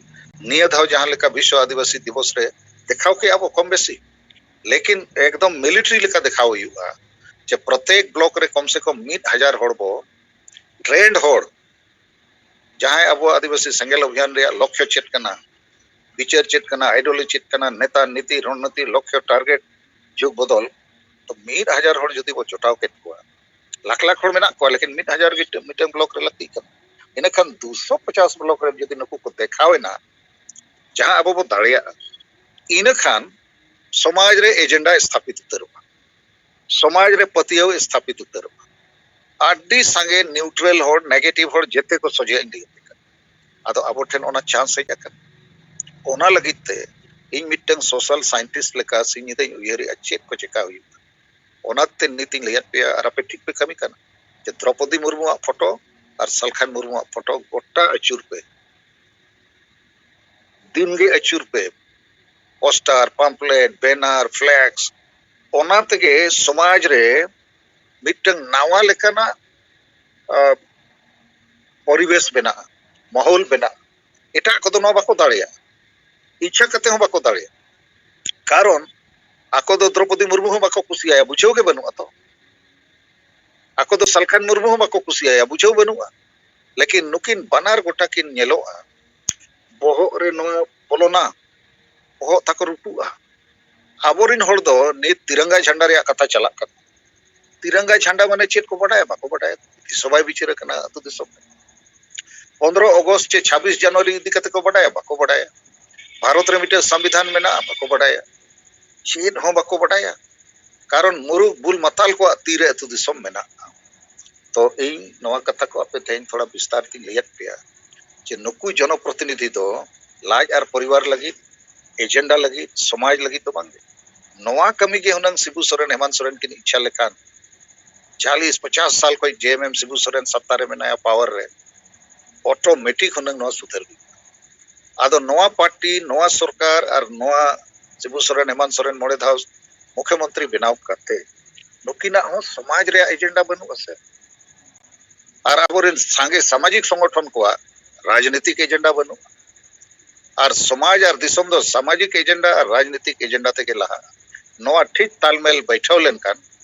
ᱱᱤᱭᱟᱹ ᱫᱷᱟᱣ ᱡᱟᱦᱟᱸ ᱞᱮᱠᱟ ᱵᱤᱥᱣᱚ ᱟᱹᱫᱤᱵᱟᱹᱥᱤ ᱫᱤᱵᱚᱥ ᱨᱮ ᱫᱮᱠᱷᱟᱣ ᱠᱮᱜᱼᱟ ᱵᱚ ᱠᱚᱢ ᱵᱮᱥᱤ, ᱞᱮᱠᱤᱱ ᱮᱠᱫᱚᱢ ᱢᱤᱞᱤᱴᱟᱨᱤ ᱞᱮᱠᱟ ᱫᱮᱠᱷᱟᱣ ᱦᱩᱭᱩᱜᱼᱟ ᱡᱮ ᱯᱨᱚᱛᱮᱠ ᱵᱞᱚᱠ ᱨᱮ ᱠᱚᱢ ᱥᱮ ᱠᱚᱢ ᱢᱤᱫ ᱦᱟᱡᱟᱨ ᱦᱚᱲ ᱵᱚ, ᱴᱨᱮᱱᱰ ᱦᱚᱲ, ᱡᱟᱦᱟᱸᱭ ᱟᱵᱚ ᱟᱹᱫᱤᱵᱟᱹᱥᱤ ᱥᱮᱸᱜᱮᱞ ᱚᱵᱷᱤᱭᱟᱱ ᱨᱮᱭᱟᱜ ᱞᱚᱠᱠᱷᱚ ᱪᱮᱫ ᱠᱟᱱᱟ, ᱵᱤᱪᱟᱹᱨ ᱪᱮᱫ ᱠᱟᱱᱟ, ᱟᱭᱰᱤᱭᱳᱞᱚᱡᱤ ᱪᱮᱫ ᱠᱟᱱᱟ, ᱱᱮᱛᱟ, ᱱᱤᱛᱤ, ᱨᱚᱱᱱᱤᱛᱤ, ᱞᱚᱠᱠᱷᱚ, ᱴᱟᱨᱜᱮᱴ, ᱡᱩᱜᱽ ᱵᱚᱫᱚᱞ, ᱛᱚ ᱢᱤᱫ ᱦᱟᱡᱟᱨ ᱦᱚᱲ ᱡᱩᱫᱤ ᱵᱚ ᱡᱚᱴᱟᱣ ᱠᱮᱫ ᱠᱚᱣᱟ, ᱞᱟᱠᱷ ᱞᱟᱠᱷ ᱦᱚᱲ ᱢᱮᱱᱟᱜ ᱠᱚᱣᱟ, ᱞᱮᱠᱤᱱ ᱢᱤᱫ ᱦᱟᱡᱟᱨ ᱜᱮ ᱢᱤᱫᱴᱟᱝ ᱵᱞᱚᱠ ᱨᱮ ᱞᱟᱹᱠᱛᱤᱜ ᱠᱟᱱᱟ᱾ ᱤᱱᱟᱹᱠᱷᱟᱱ ᱫᱩᱥᱚ ᱯᱚᱪᱟᱥ ᱵᱞᱚᱠ ᱨᱮ ᱡᱩᱫᱤ ᱱᱩᱠᱩ ᱠᱚ ᱫᱮᱠᱷᱟᱣ ᱮᱱᱟ, ᱡᱟᱦᱟᱸ ᱟᱵᱚ ᱵᱚ ᱫᱟᱲᱮᱭᱟᱜᱼᱟ, ᱤᱱᱟᱹᱠᱷᱟᱱ ᱥᱚᱢᱟᱡᱽ ᱨᱮ ᱮᱡᱮᱱᱰᱟ ᱥᱛᱷᱟᱯᱤᱛ ᱩᱛᱟᱹᱨᱚᱜᱼᱟ, ᱥᱚᱢᱟᱡᱽ ᱨᱮ ᱯᱟᱹᱛᱭᱟᱹᱣ ᱥᱛᱷᱟᱯᱤᱛ ᱩᱛᱟᱹᱨᱚᱜᱼᱟ᱾ ᱟᱹᱰᱤ ᱥᱟᱸᱜᱮ ᱱᱤᱭᱩᱴᱨᱟᱞ ᱦᱚᱲ, ᱱᱮᱜᱮᱴᱤᱵᱷ ᱦᱚᱲ ᱡᱮᱛᱮ ᱠᱚ ᱥᱚᱡᱷᱮ ᱤᱧ ᱞᱟᱹᱭ ᱟᱯᱮ ᱠᱟᱱᱟ᱾ ᱟᱫᱚ ᱟᱵᱚ ᱴᱷᱮᱱ ᱚᱱᱟ ᱪᱟᱱᱥ ᱦᱮᱡ ᱟᱠᱟᱱᱟ᱾ ᱚᱱᱟ ᱞᱟᱹᱜᱤᱫ ᱛᱮ ᱤᱧ ᱢᱤᱫᱴᱟᱝ ᱥᱳᱥᱟᱞ ᱥᱟᱭᱮᱱᱴᱤᱥᱴ ᱞᱮᱠᱟ ᱥᱤᱧ ᱧᱤᱫᱟᱹᱧ ᱩᱭᱦᱟᱹᱨᱮᱜᱼᱟ ᱪᱮᱫ ᱠᱚ ᱪᱮᱠᱟ ᱦᱩᱭᱩᱜᱼᱟ᱾ ᱚᱱᱟᱛᱮ ᱱᱤᱛ ᱤᱧ ᱞᱟᱹᱭᱟᱫ ᱯᱮᱭᱟ ᱟᱨ ᱟᱯᱮ ᱴᱷᱤᱠ ᱯᱮ ᱠᱟᱹᱢᱤ ᱠᱟᱱᱟ ᱡᱮ ᱫᱨᱚᱯᱚᱫᱤ ᱢᱩᱨᱢᱩᱣᱟᱜ ᱯᱷᱳᱴᱳ ᱟᱨ ᱥᱟᱞᱠᱷᱟᱱ ᱢᱩᱨᱢᱩᱣᱟᱜ ᱯᱷᱳᱴᱳ ᱜᱚᱴᱟ ᱟᱹᱪᱩᱨ ᱯᱮ, ᱫᱤᱱᱜᱮ ᱟᱹᱪᱩᱨ ᱯᱮ, ᱯᱳᱥᱴᱟᱨ, ᱯᱟᱢᱯᱞᱮᱴ, ᱵᱮᱱᱟᱨ, ᱯᱷᱞᱮᱠᱥ, ᱚᱱᱟ ᱛᱮᱜᱮ ᱥᱚᱢᱟᱡᱽ ᱨᱮ ᱢᱤᱫᱴᱟᱝ ᱱᱟᱣᱟ ᱞᱮᱠᱟᱱᱟᱜ, ᱟ, ᱯᱚᱨᱤᱵᱮᱥ ᱵᱮᱱᱟᱜᱼᱟ, ᱢᱟᱦᱚᱞ ᱵᱮᱱᱟᱜᱼᱟ᱾ ᱮᱴᱟᱜ ᱠᱚᱫᱚ ᱱᱚᱣᱟ ᱵᱟᱠᱚ ᱫᱟᱲᱮᱭᱟᱜᱼᱟ, ᱤᱪᱪᱷᱟ ᱠᱟᱛᱮ ᱦᱚᱸ ᱵᱟᱠᱚ ᱫᱟᱲᱮᱭᱟᱜᱼᱟ᱾ ᱠᱟᱨᱚᱱ ᱟᱠᱚ ᱫᱚ ᱫᱨᱚᱯᱚᱫᱤ ᱢᱩᱨᱢᱩ ᱦᱚᱸ ᱵᱟᱠᱚ ᱠᱩᱥᱤᱭᱟᱭᱟ, ᱵᱩᱡᱷᱟᱹᱣ ᱜᱮ ᱵᱟᱹᱱᱩᱜᱼᱟ ᱛᱚ᱾ ᱟᱠᱚ ᱫᱚ ᱥᱟᱞᱠᱷᱟᱱ ᱢᱩᱨᱢᱩ ᱦᱚᱸ ᱵᱟᱠᱚ ᱠᱩᱥᱤᱭᱟᱭᱟ, ᱵᱩᱡᱷᱟᱹᱣ ᱵᱟᱹᱱᱩᱜᱼᱟ᱾ ᱞᱮᱠᱤᱱ ᱱᱩᱠᱤᱱ ᱵᱟᱱᱟᱨ ᱜᱚᱴᱟ ᱠᱤᱱ ᱧᱮᱞᱚᱜᱼᱟ, ᱵᱚᱦᱚᱜ ᱨᱮ ᱱᱚᱣᱟ ᱵᱚᱞᱚᱱᱟ, ᱵᱚᱦᱚᱜ ᱛᱟᱠᱚ ᱨᱩᱴᱩᱜᱼᱟ᱾ ᱟᱵᱚᱨᱤᱱ ᱦᱚᱲ ᱫᱚ ᱱᱤᱛ ᱛᱤᱨᱟᱝᱜᱟ ᱡᱷᱟᱱᱰᱟ ᱨᱮᱭᱟᱜ ᱠᱟᱛᱷᱟ ᱪᱟᱞᱟᱜ ᱠᱟᱱᱟ᱾ ᱛᱤᱨᱟᱝᱜᱟ ᱡᱷᱟᱱᱰᱟ ᱢᱟᱱᱮ ᱪᱮᱫ ᱠᱚ ᱵᱟᱰᱟᱭᱟ? ᱵᱟᱠᱚ ᱵᱟᱰᱟᱭᱟ᱾ ᱛᱤᱥ ᱦᱚᱸ ᱵᱟᱭ ᱵᱤᱪᱟᱹᱨ ᱟᱠᱟᱱᱟ ᱟᱹᱛᱩ ᱫᱤᱥᱚᱢ ᱨᱮ᱾ ᱯᱚᱱᱫᱽᱨᱚ ᱚᱜᱚᱥᱴ ᱪᱮ ᱪᱷᱟᱵᱵᱤᱥ ᱡᱟᱱᱩᱣᱟᱨᱤ ᱤᱫᱤ ᱠᱟᱛᱮ ᱠᱚ ᱵᱟᱰᱟᱭᱟ? ᱵᱟᱠᱚ ᱵᱟᱰᱟᱭᱟ᱾ ᱵᱷᱟᱨᱚᱛ ᱨᱮ ᱢᱤᱫᱴᱮᱱ ᱥᱚᱝᱵᱤᱫᱷᱟᱱ ᱢᱮᱱᱟᱜᱼᱟ? ᱵᱟᱠᱚ ᱵᱟᱰᱟᱭᱟ᱾ ᱪᱮᱫ ᱦᱚᱸ ᱵᱟᱠᱚ ᱵᱟᱰᱟᱭᱟ᱾ ᱠᱟᱨᱚᱱ ᱢᱩᱨᱩᱠ ᱵᱩᱞ ᱢᱟᱛᱟᱞ ᱠᱚᱣᱟᱜ ᱛᱤᱨᱮ ᱟᱹᱛᱩ ᱫᱤᱥᱚᱢ ᱢᱮᱱᱟᱜᱼᱟ᱾ ᱛᱚ ᱤᱧ ᱱᱚᱣᱟ ᱠᱟᱛᱷᱟ ᱠᱚ ᱟᱯᱮ ᱛᱮᱦᱮᱧ ᱛᱷᱚᱲᱟ ᱵᱤᱥᱛᱟᱨ ᱛᱤᱧ ᱞᱟᱹᱭᱟᱫ ᱯᱮᱭᱟ ᱡᱮ ᱱᱩᱠᱩ ᱡᱚᱱᱚᱯᱨᱚᱛᱤᱱᱤᱫᱷᱤ ᱫᱚ ᱞᱟᱡ ᱟᱨ ᱯᱚᱨᱤᱵᱟᱨ ᱞᱟᱹᱜᱤᱫ, ᱮᱡᱮᱱᱰᱟ ᱞᱟᱹᱜᱤᱫ, ᱥᱚᱢᱟᱡᱽ ᱞᱟᱹᱜᱤᱫ ᱫᱚ ᱵᱟᱝᱜᱮ᱾ ᱱᱚᱣᱟ ᱠᱟᱹᱢᱤ ᱜᱮ ᱦᱩᱱᱟᱹᱝ ᱥᱤᱵᱩ ᱥᱚᱨᱮᱱ, ᱦᱮᱢᱟᱱᱛ ᱥᱚᱨᱮᱱ ᱠᱤᱱ ᱤᱪᱪᱷᱟ ᱞᱮᱠᱷᱟᱱ, ᱪᱟᱞᱤᱥ ᱯᱚᱪᱟᱥ ᱥᱟᱞ ᱠᱷᱚᱱ ᱡᱮ ᱮᱢ ᱮᱢ ᱥᱤᱵᱩ ᱥᱚᱨᱮᱱ ᱥᱟᱛᱟ ᱨᱮ ᱢᱮᱱᱟᱭᱟ, ᱯᱟᱣᱟᱨ ᱨᱮ, ᱚᱴᱳᱢᱮᱴᱤᱠ ᱦᱩᱱᱟᱹᱝ ᱱᱚᱣᱟ ᱥᱩᱫᱷᱟᱹᱨ ᱦᱩᱭᱩᱜᱼᱟ᱾ ᱟᱫᱚ ᱱᱚᱣᱟ ᱯᱟᱨᱴᱤ, ᱱᱚᱣᱟ ᱥᱚᱨᱠᱟᱨ ᱟᱨ ᱱᱚᱣᱟ ᱥᱤᱵᱩ ᱥᱚᱨᱮᱱ, ᱦᱮᱢᱟᱱᱛ ᱥᱚᱨᱮᱱ ᱢᱚᱬᱮ ᱫᱷᱟᱣ ᱢᱩᱠᱷᱭᱚᱢᱚᱱᱛᱨᱤ ᱵᱮᱱᱟᱣ ᱠᱟᱛᱮ ᱱᱩᱠᱤᱱᱟᱜ ᱦᱚᱸ ᱥᱚᱢᱟᱡᱽ ᱨᱮᱭᱟᱜ ᱮᱡᱮᱱᱰᱟ ᱵᱟᱹᱱᱩᱜᱼᱟ ᱥᱮ᱾ ᱟᱨ ᱟᱵᱚᱨᱮᱱ ᱥᱟᱸᱜᱮ ᱥᱟᱢᱟᱡᱤᱠ ᱥᱚᱝᱜᱚᱴᱷᱚᱱ ᱠᱚᱣᱟᱜ ᱨᱟᱡᱽᱱᱤᱛᱤᱠ ᱮᱡᱮᱱᱰᱟ ᱵᱟᱹᱱᱩᱜᱼᱟ᱾ ᱟᱨ ᱥᱚᱢᱟᱡᱽ ᱟᱨ ᱫᱤᱥᱚᱢ ᱫᱚ ᱥᱟᱢᱟᱡᱤᱠ ᱮᱡᱮᱱᱰᱟ ᱟᱨ ᱨᱟᱡᱽᱱᱤᱛᱤᱠ ᱮᱡᱮᱱᱰᱟ ᱛᱮᱜᱮ ᱞᱟᱦᱟᱜᱼᱟ᱾ ᱱᱚᱣᱟ ᱴᱷᱤᱠ ᱛᱟᱞᱢᱮᱞ ᱵᱟᱹᱭᱴᱷᱟᱹᱣ ᱞᱮᱱᱠᱷᱟᱱ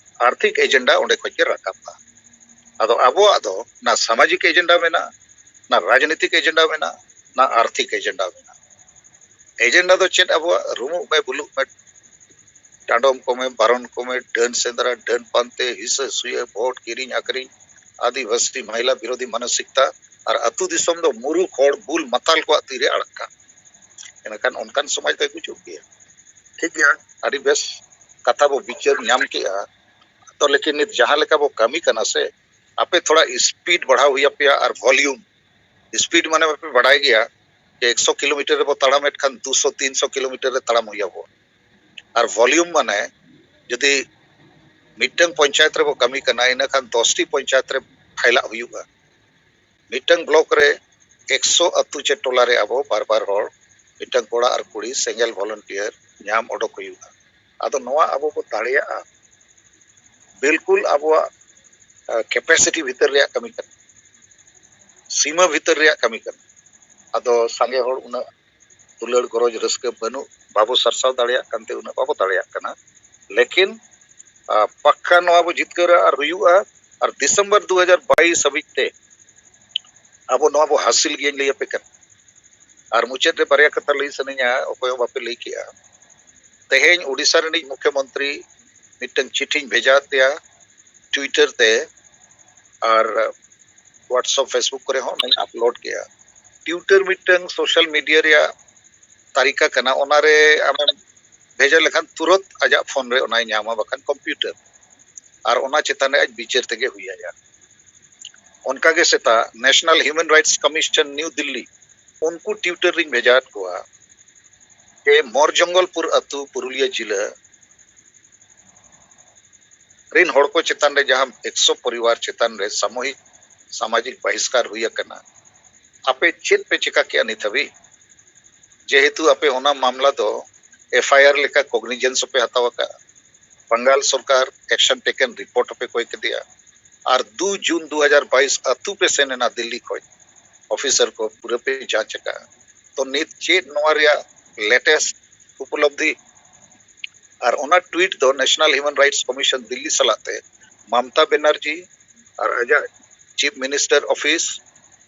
ᱟᱨᱛᱷᱤᱠ ᱮᱡᱮᱱᱰᱟ ᱚᱸᱰᱮ ᱠᱷᱚᱱ ᱜᱮ ᱨᱟᱠᱟᱵᱼᱟ᱾ ᱟᱫᱚ ᱟᱵᱚᱣᱟᱜ ᱫᱚ ᱱᱟ ᱥᱟᱢᱟᱡᱤᱠ ᱮᱡᱮᱱᱰᱟ ᱢᱮᱱᱟᱜᱼᱟ, ᱱᱟ ᱨᱟᱡᱽᱱᱤᱛᱤᱠ ᱮᱡᱮᱱᱰᱟ ᱢᱮᱱᱟᱜᱼᱟ, ᱱᱟ ᱟᱨᱛᱷᱤᱠ ᱮᱡᱮᱱᱰᱟ ᱢᱮᱱᱟᱜᱼᱟ᱾ ᱮᱡᱮᱱᱰᱟ ᱫᱚ ᱪᱮᱫ? ᱟᱵᱚᱣᱟᱜ ᱨᱩᱢᱩᱜ ᱢᱮ, ᱵᱩᱞᱩᱜ ᱢᱮ, ᱰᱟᱸᱰᱚᱢ ᱠᱚᱢᱮ, ᱵᱟᱨᱚᱱ ᱠᱚᱢᱮ, ᱰᱟᱹᱱ ᱥᱮᱸᱫᱽᱨᱟ, ᱰᱟᱹᱱ ᱯᱟᱱᱛᱮ, ᱦᱤᱥᱟᱹ ᱥᱩᱭᱟᱹ, ᱵᱷᱳᱴ, ᱠᱤᱨᱤᱧ ᱟᱹᱠᱷᱨᱤᱧ, ᱟᱹᱫᱤᱵᱟᱹᱥᱤ ᱢᱚᱦᱤᱞᱟ ᱵᱤᱨᱳᱫᱷᱤ ᱢᱟᱱᱚᱥᱤᱠᱛᱟ ᱟᱨ ᱟᱹᱛᱩ ᱫᱤᱥᱚᱢ ᱫᱚ ᱢᱩᱨᱩᱠ ᱦᱚᱲ ᱵᱩᱞ ᱢᱟᱛᱟᱞ ᱠᱚᱣᱟᱜ ᱛᱤᱨᱮ ᱟᱲᱟᱜ ᱠᱟᱜ᱾ ᱮᱱᱠᱷᱟᱱ ᱚᱱᱠᱟᱱ ᱥᱚᱢᱟᱡᱽ ᱫᱚᱭ ᱜᱩᱡᱩᱜ ᱜᱮᱭᱟ᱾ ᱴᱷᱤᱠ ᱜᱮᱭᱟ, ᱟᱹᱰᱤ ᱵᱮᱥ ᱠᱟᱛᱷᱟ ᱵᱚ ᱵᱤᱪᱟᱹᱨ ᱧᱟᱢ ᱠᱮᱜᱼᱟ᱾ ᱛᱚ ᱞᱮᱠᱤᱱ ᱱᱤᱛ ᱡᱟᱦᱟᱸ ᱞᱮᱠᱟ ᱵᱚ ᱠᱟᱹᱢᱤ ᱠᱟᱱᱟ ᱥᱮ, ᱟᱯᱮ ᱛᱷᱚᱲᱟ ᱥᱯᱤᱰ ᱵᱟᱲᱦᱟᱣ ᱦᱩᱭ ᱟᱯᱮᱭᱟ ᱟᱨ ᱵᱷᱚᱞᱤᱭᱩᱢ᱾ ᱥᱯᱤᱰ ᱢᱟᱱᱮ ᱯᱮ ᱵᱟᱲᱟᱭ ᱜᱮᱭᱟ ᱡᱮ ᱮᱠᱥᱚ ᱠᱤᱞᱳᱢᱤᱴᱟᱨ ᱨᱮᱵᱚ ᱛᱟᱲᱟᱢᱮᱫ ᱠᱷᱟᱱ ᱫᱩᱥᱚ ᱛᱤᱱᱥᱚ ᱠᱤᱞᱳᱢᱤᱴᱟᱨ ᱨᱮ ᱛᱟᱲᱟᱢ ᱦᱩᱭ ᱟᱵᱚ᱾ ᱟᱨ ᱵᱷᱚᱞᱤᱭᱩᱢ ᱢᱟᱱᱮ ᱡᱩᱫᱤ ᱢᱤᱫᱴᱟᱝ ᱯᱚᱧᱪᱟᱭᱮᱛ ᱨᱮᱵᱚ ᱠᱟᱹᱢᱤ ᱠᱟᱱᱟ, ᱤᱱᱟᱹ ᱠᱷᱟᱱ ᱫᱚᱥᱴᱤ ᱯᱚᱧᱪᱟᱭᱮᱛ ᱨᱮ ᱯᱷᱟᱭᱞᱟᱜ ᱦᱩᱭᱩᱜᱼᱟ᱾ ᱢᱤᱫᱴᱟᱝ ᱵᱞᱚᱠ ᱨᱮ ᱮᱠᱥᱚ ᱟᱹᱛᱩ ᱪᱮ ᱴᱚᱞᱟ ᱨᱮ ᱟᱵᱚ ᱵᱟᱨ ᱵᱟᱨ ᱦᱚᱲ, ᱢᱤᱫᱴᱟᱝ ᱠᱚᱲᱟ ᱟᱨ ᱠᱩᱲᱤ ᱥᱮᱸᱜᱮᱞ ᱵᱷᱚᱞᱚᱱᱴᱤᱭᱟᱨ ᱧᱟᱢ ᱚᱰᱚᱠ ᱦᱩᱭᱩᱜᱼᱟ᱾ ᱟᱫᱚ ᱱᱚᱣᱟ ᱟᱵᱚ ᱵᱚ ᱫᱟᱲᱮᱭᱟᱜᱼᱟ, ᱵᱤᱞᱠᱩᱞ ᱟᱵᱚᱣᱟᱜ ᱠᱮᱯᱮᱥᱤᱴᱤ ᱵᱷᱤᱛᱟᱹᱨ ᱨᱮᱭᱟᱜ ᱠᱟᱹᱢᱤ ᱠᱟᱱᱟ, ᱥᱤᱢᱟᱹ ᱵᱷᱤᱛᱟᱹᱨ ᱨᱮᱭᱟᱜ ᱠᱟᱹᱢᱤ ᱠᱟᱱᱟ᱾ ᱟᱫᱚ ᱥᱟᱸᱜᱮ ᱦᱚᱲ ᱩᱱᱟᱹᱜ ᱫᱩᱞᱟᱹᱲ ᱜᱚᱨᱚᱡᱽ ᱨᱟᱹᱥᱠᱟᱹ ᱵᱟᱹᱱᱩᱜ, ᱵᱟᱵᱚ ᱥᱟᱨᱥᱟᱣ ᱫᱟᱲᱮᱭᱟᱜ ᱠᱟᱱᱛᱮ ᱩᱱᱟᱹᱜ ᱵᱟᱵᱚ ᱫᱟᱲᱮᱭᱟᱜ ᱠᱟᱱᱟ᱾ ᱞᱮᱠᱤᱱ ᱟ, ᱯᱟᱠᱠᱟ ᱱᱚᱣᱟ ᱵᱚ ᱡᱤᱛᱠᱟᱹᱨᱟ ᱟᱨ ᱦᱩᱭᱩᱜᱼᱟ᱾ ᱟᱨ ᱰᱤᱥᱮᱢᱵᱚᱨ ᱫᱩ ᱦᱟᱡᱟᱨ ᱵᱟᱭᱤᱥ ᱦᱟᱹᱵᱤᱡ ᱛᱮ ᱟᱵᱚ ᱱᱚᱣᱟ ᱵᱚ ᱦᱟᱹᱥᱤᱞ ᱜᱮᱭᱟᱧ ᱞᱟᱹᱭ ᱟᱯᱮ ᱠᱟᱱᱟ᱾ ᱟᱨ ᱢᱩᱪᱟᱹᱫ ᱨᱮ ᱵᱟᱨᱭᱟ ᱠᱟᱛᱷᱟ ᱞᱟᱹᱭ ᱥᱟᱱᱟᱧᱟ, ᱚᱠᱚᱭ ᱦᱚᱸ ᱵᱟᱯᱮ ᱞᱟᱹᱭ ᱠᱮᱜᱼᱟ᱾ ᱛᱮᱦᱮᱧ ᱳᱰᱤᱥᱟ ᱨᱤᱱᱤᱡ ᱢᱩᱠᱷᱭᱚᱢᱚᱱᱛᱨᱤ ᱢᱤᱫᱴᱟᱝ ᱪᱤᱴᱷᱤᱧ ᱵᱷᱮᱡᱟ ᱟᱫᱮᱭᱟ ᱴᱩᱭᱤᱴᱟᱨ ᱛᱮ, ᱟᱨ WhatsApp, Facebook ᱠᱚᱨᱮ ᱦᱚᱸ ᱚᱱᱟᱧ ᱟᱯᱞᱳᱰ ᱠᱮᱜᱼᱟ᱾ ᱴᱩᱭᱤᱴᱟᱨ ᱢᱤᱫᱴᱟᱝ ᱥᱳᱥᱟᱞ ᱢᱤᱰᱤᱭᱟ ᱨᱮᱭᱟᱜ ᱛᱟᱹᱨᱤᱠᱟ ᱠᱟᱱᱟ, ᱚᱱᱟᱨᱮ ᱟᱢᱮᱢ ᱵᱷᱮᱡᱟ ᱞᱮᱠᱷᱟᱱ ᱛᱩᱨᱟᱹᱛ ᱟᱡᱟᱜ ᱯᱷᱳᱱ ᱨᱮ ᱚᱱᱟᱭ ᱧᱟᱢᱟ, ᱵᱟᱠᱷᱟᱱ ᱠᱚᱢᱯᱤᱭᱩᱴᱟᱨ, ᱟᱨ ᱚᱱᱟ ᱪᱮᱛᱟᱱ ᱨᱮ ᱟᱡ ᱵᱤᱪᱟᱹᱨ ᱛᱮᱜᱮ ᱦᱩᱭ ᱟᱭᱟ᱾ ᱚᱱᱠᱟᱜᱮ ᱥᱮᱛᱟᱜ National Human Rights Commission New Delhi, ᱩᱱᱠᱩ ᱴᱩᱭᱤᱴᱟᱨ ᱨᱤᱧ ᱵᱷᱮᱡᱟᱣᱟᱫ ᱠᱚᱣᱟ ᱡᱮ ᱢᱚᱨ ᱡᱚᱝᱜᱚᱞᱯᱩᱨ ᱟᱹᱛᱩ, ᱯᱩᱨᱩᱞᱤᱭᱟᱹ ᱡᱤᱞᱟᱹ ᱨᱤᱱ ᱦᱚᱲ ᱠᱚ ᱪᱮᱛᱟᱱ ᱨᱮ ᱡᱟᱦᱟᱸ ᱮᱠᱥᱚ ᱯᱚᱨᱤᱵᱟᱨ ᱪᱮᱛᱟᱱ ᱨᱮ ᱥᱟᱢᱩᱦᱤᱠ ᱥᱟᱢᱟᱡᱤᱠ ᱵᱟᱦᱤᱥᱠᱟᱨ ᱦᱩᱭ ᱟᱠᱟᱱᱟ, ᱟᱯᱮ ᱪᱮᱫ ᱯᱮ ᱪᱮᱠᱟ ᱠᱮᱜᱼᱟ ᱱᱤᱛ ᱦᱟᱹᱵᱤᱡ? ᱡᱮᱦᱮᱛᱩ ᱟᱯᱮ ᱚᱱᱟ ᱢᱟᱢᱞᱟ ᱫᱚ FIR ᱞᱮᱠᱟ ᱠᱚᱜᱱᱤᱡᱮᱱᱥ ᱦᱚᱸᱯᱮ ᱦᱟᱛᱟᱣ ᱟᱠᱟᱫᱼᱟ, ᱵᱟᱝᱜᱟᱞ ᱥᱚᱨᱠᱟᱨ action taken report ᱦᱚᱸᱯᱮ ᱠᱚᱭ ᱠᱮᱫᱮᱭᱟ, ᱟᱨ ᱫᱩ ᱡᱩᱱ ᱫᱩ ᱦᱟᱡᱟᱨ ᱵᱟᱭᱤᱥ ᱟᱹᱛᱩ ᱯᱮ ᱥᱮᱱ ᱮᱱᱟ ᱫᱤᱞᱞᱤ ᱠᱷᱚᱱ, ᱚᱯᱷᱤᱥᱟᱨ ᱠᱚ ᱯᱩᱨᱟᱹ ᱯᱮ ᱡᱟᱸᱪ ᱟᱠᱟᱫᱼᱟ᱾ ᱛᱚ ᱱᱤᱛ ᱪᱮᱫ ᱱᱚᱣᱟ ᱨᱮᱭᱟᱜ ᱞᱮᱴᱮᱥᱴ ᱩᱯᱚᱞᱚᱵᱽᱫᱷᱤ? ᱟᱨ ᱚᱱᱟ ᱴᱩᱭᱤᱴ ᱫᱚ National Human Rights Commission Delhi ᱥᱟᱞᱟᱜ ᱛᱮ ᱢᱚᱢᱚᱛᱟ ᱵᱮᱱᱟᱨᱡᱤ ᱟᱨ ᱟᱡᱟᱜ ᱪᱤᱯ ᱢᱤᱱᱤᱥᱴᱟᱨ ᱚᱯᱷᱤᱥ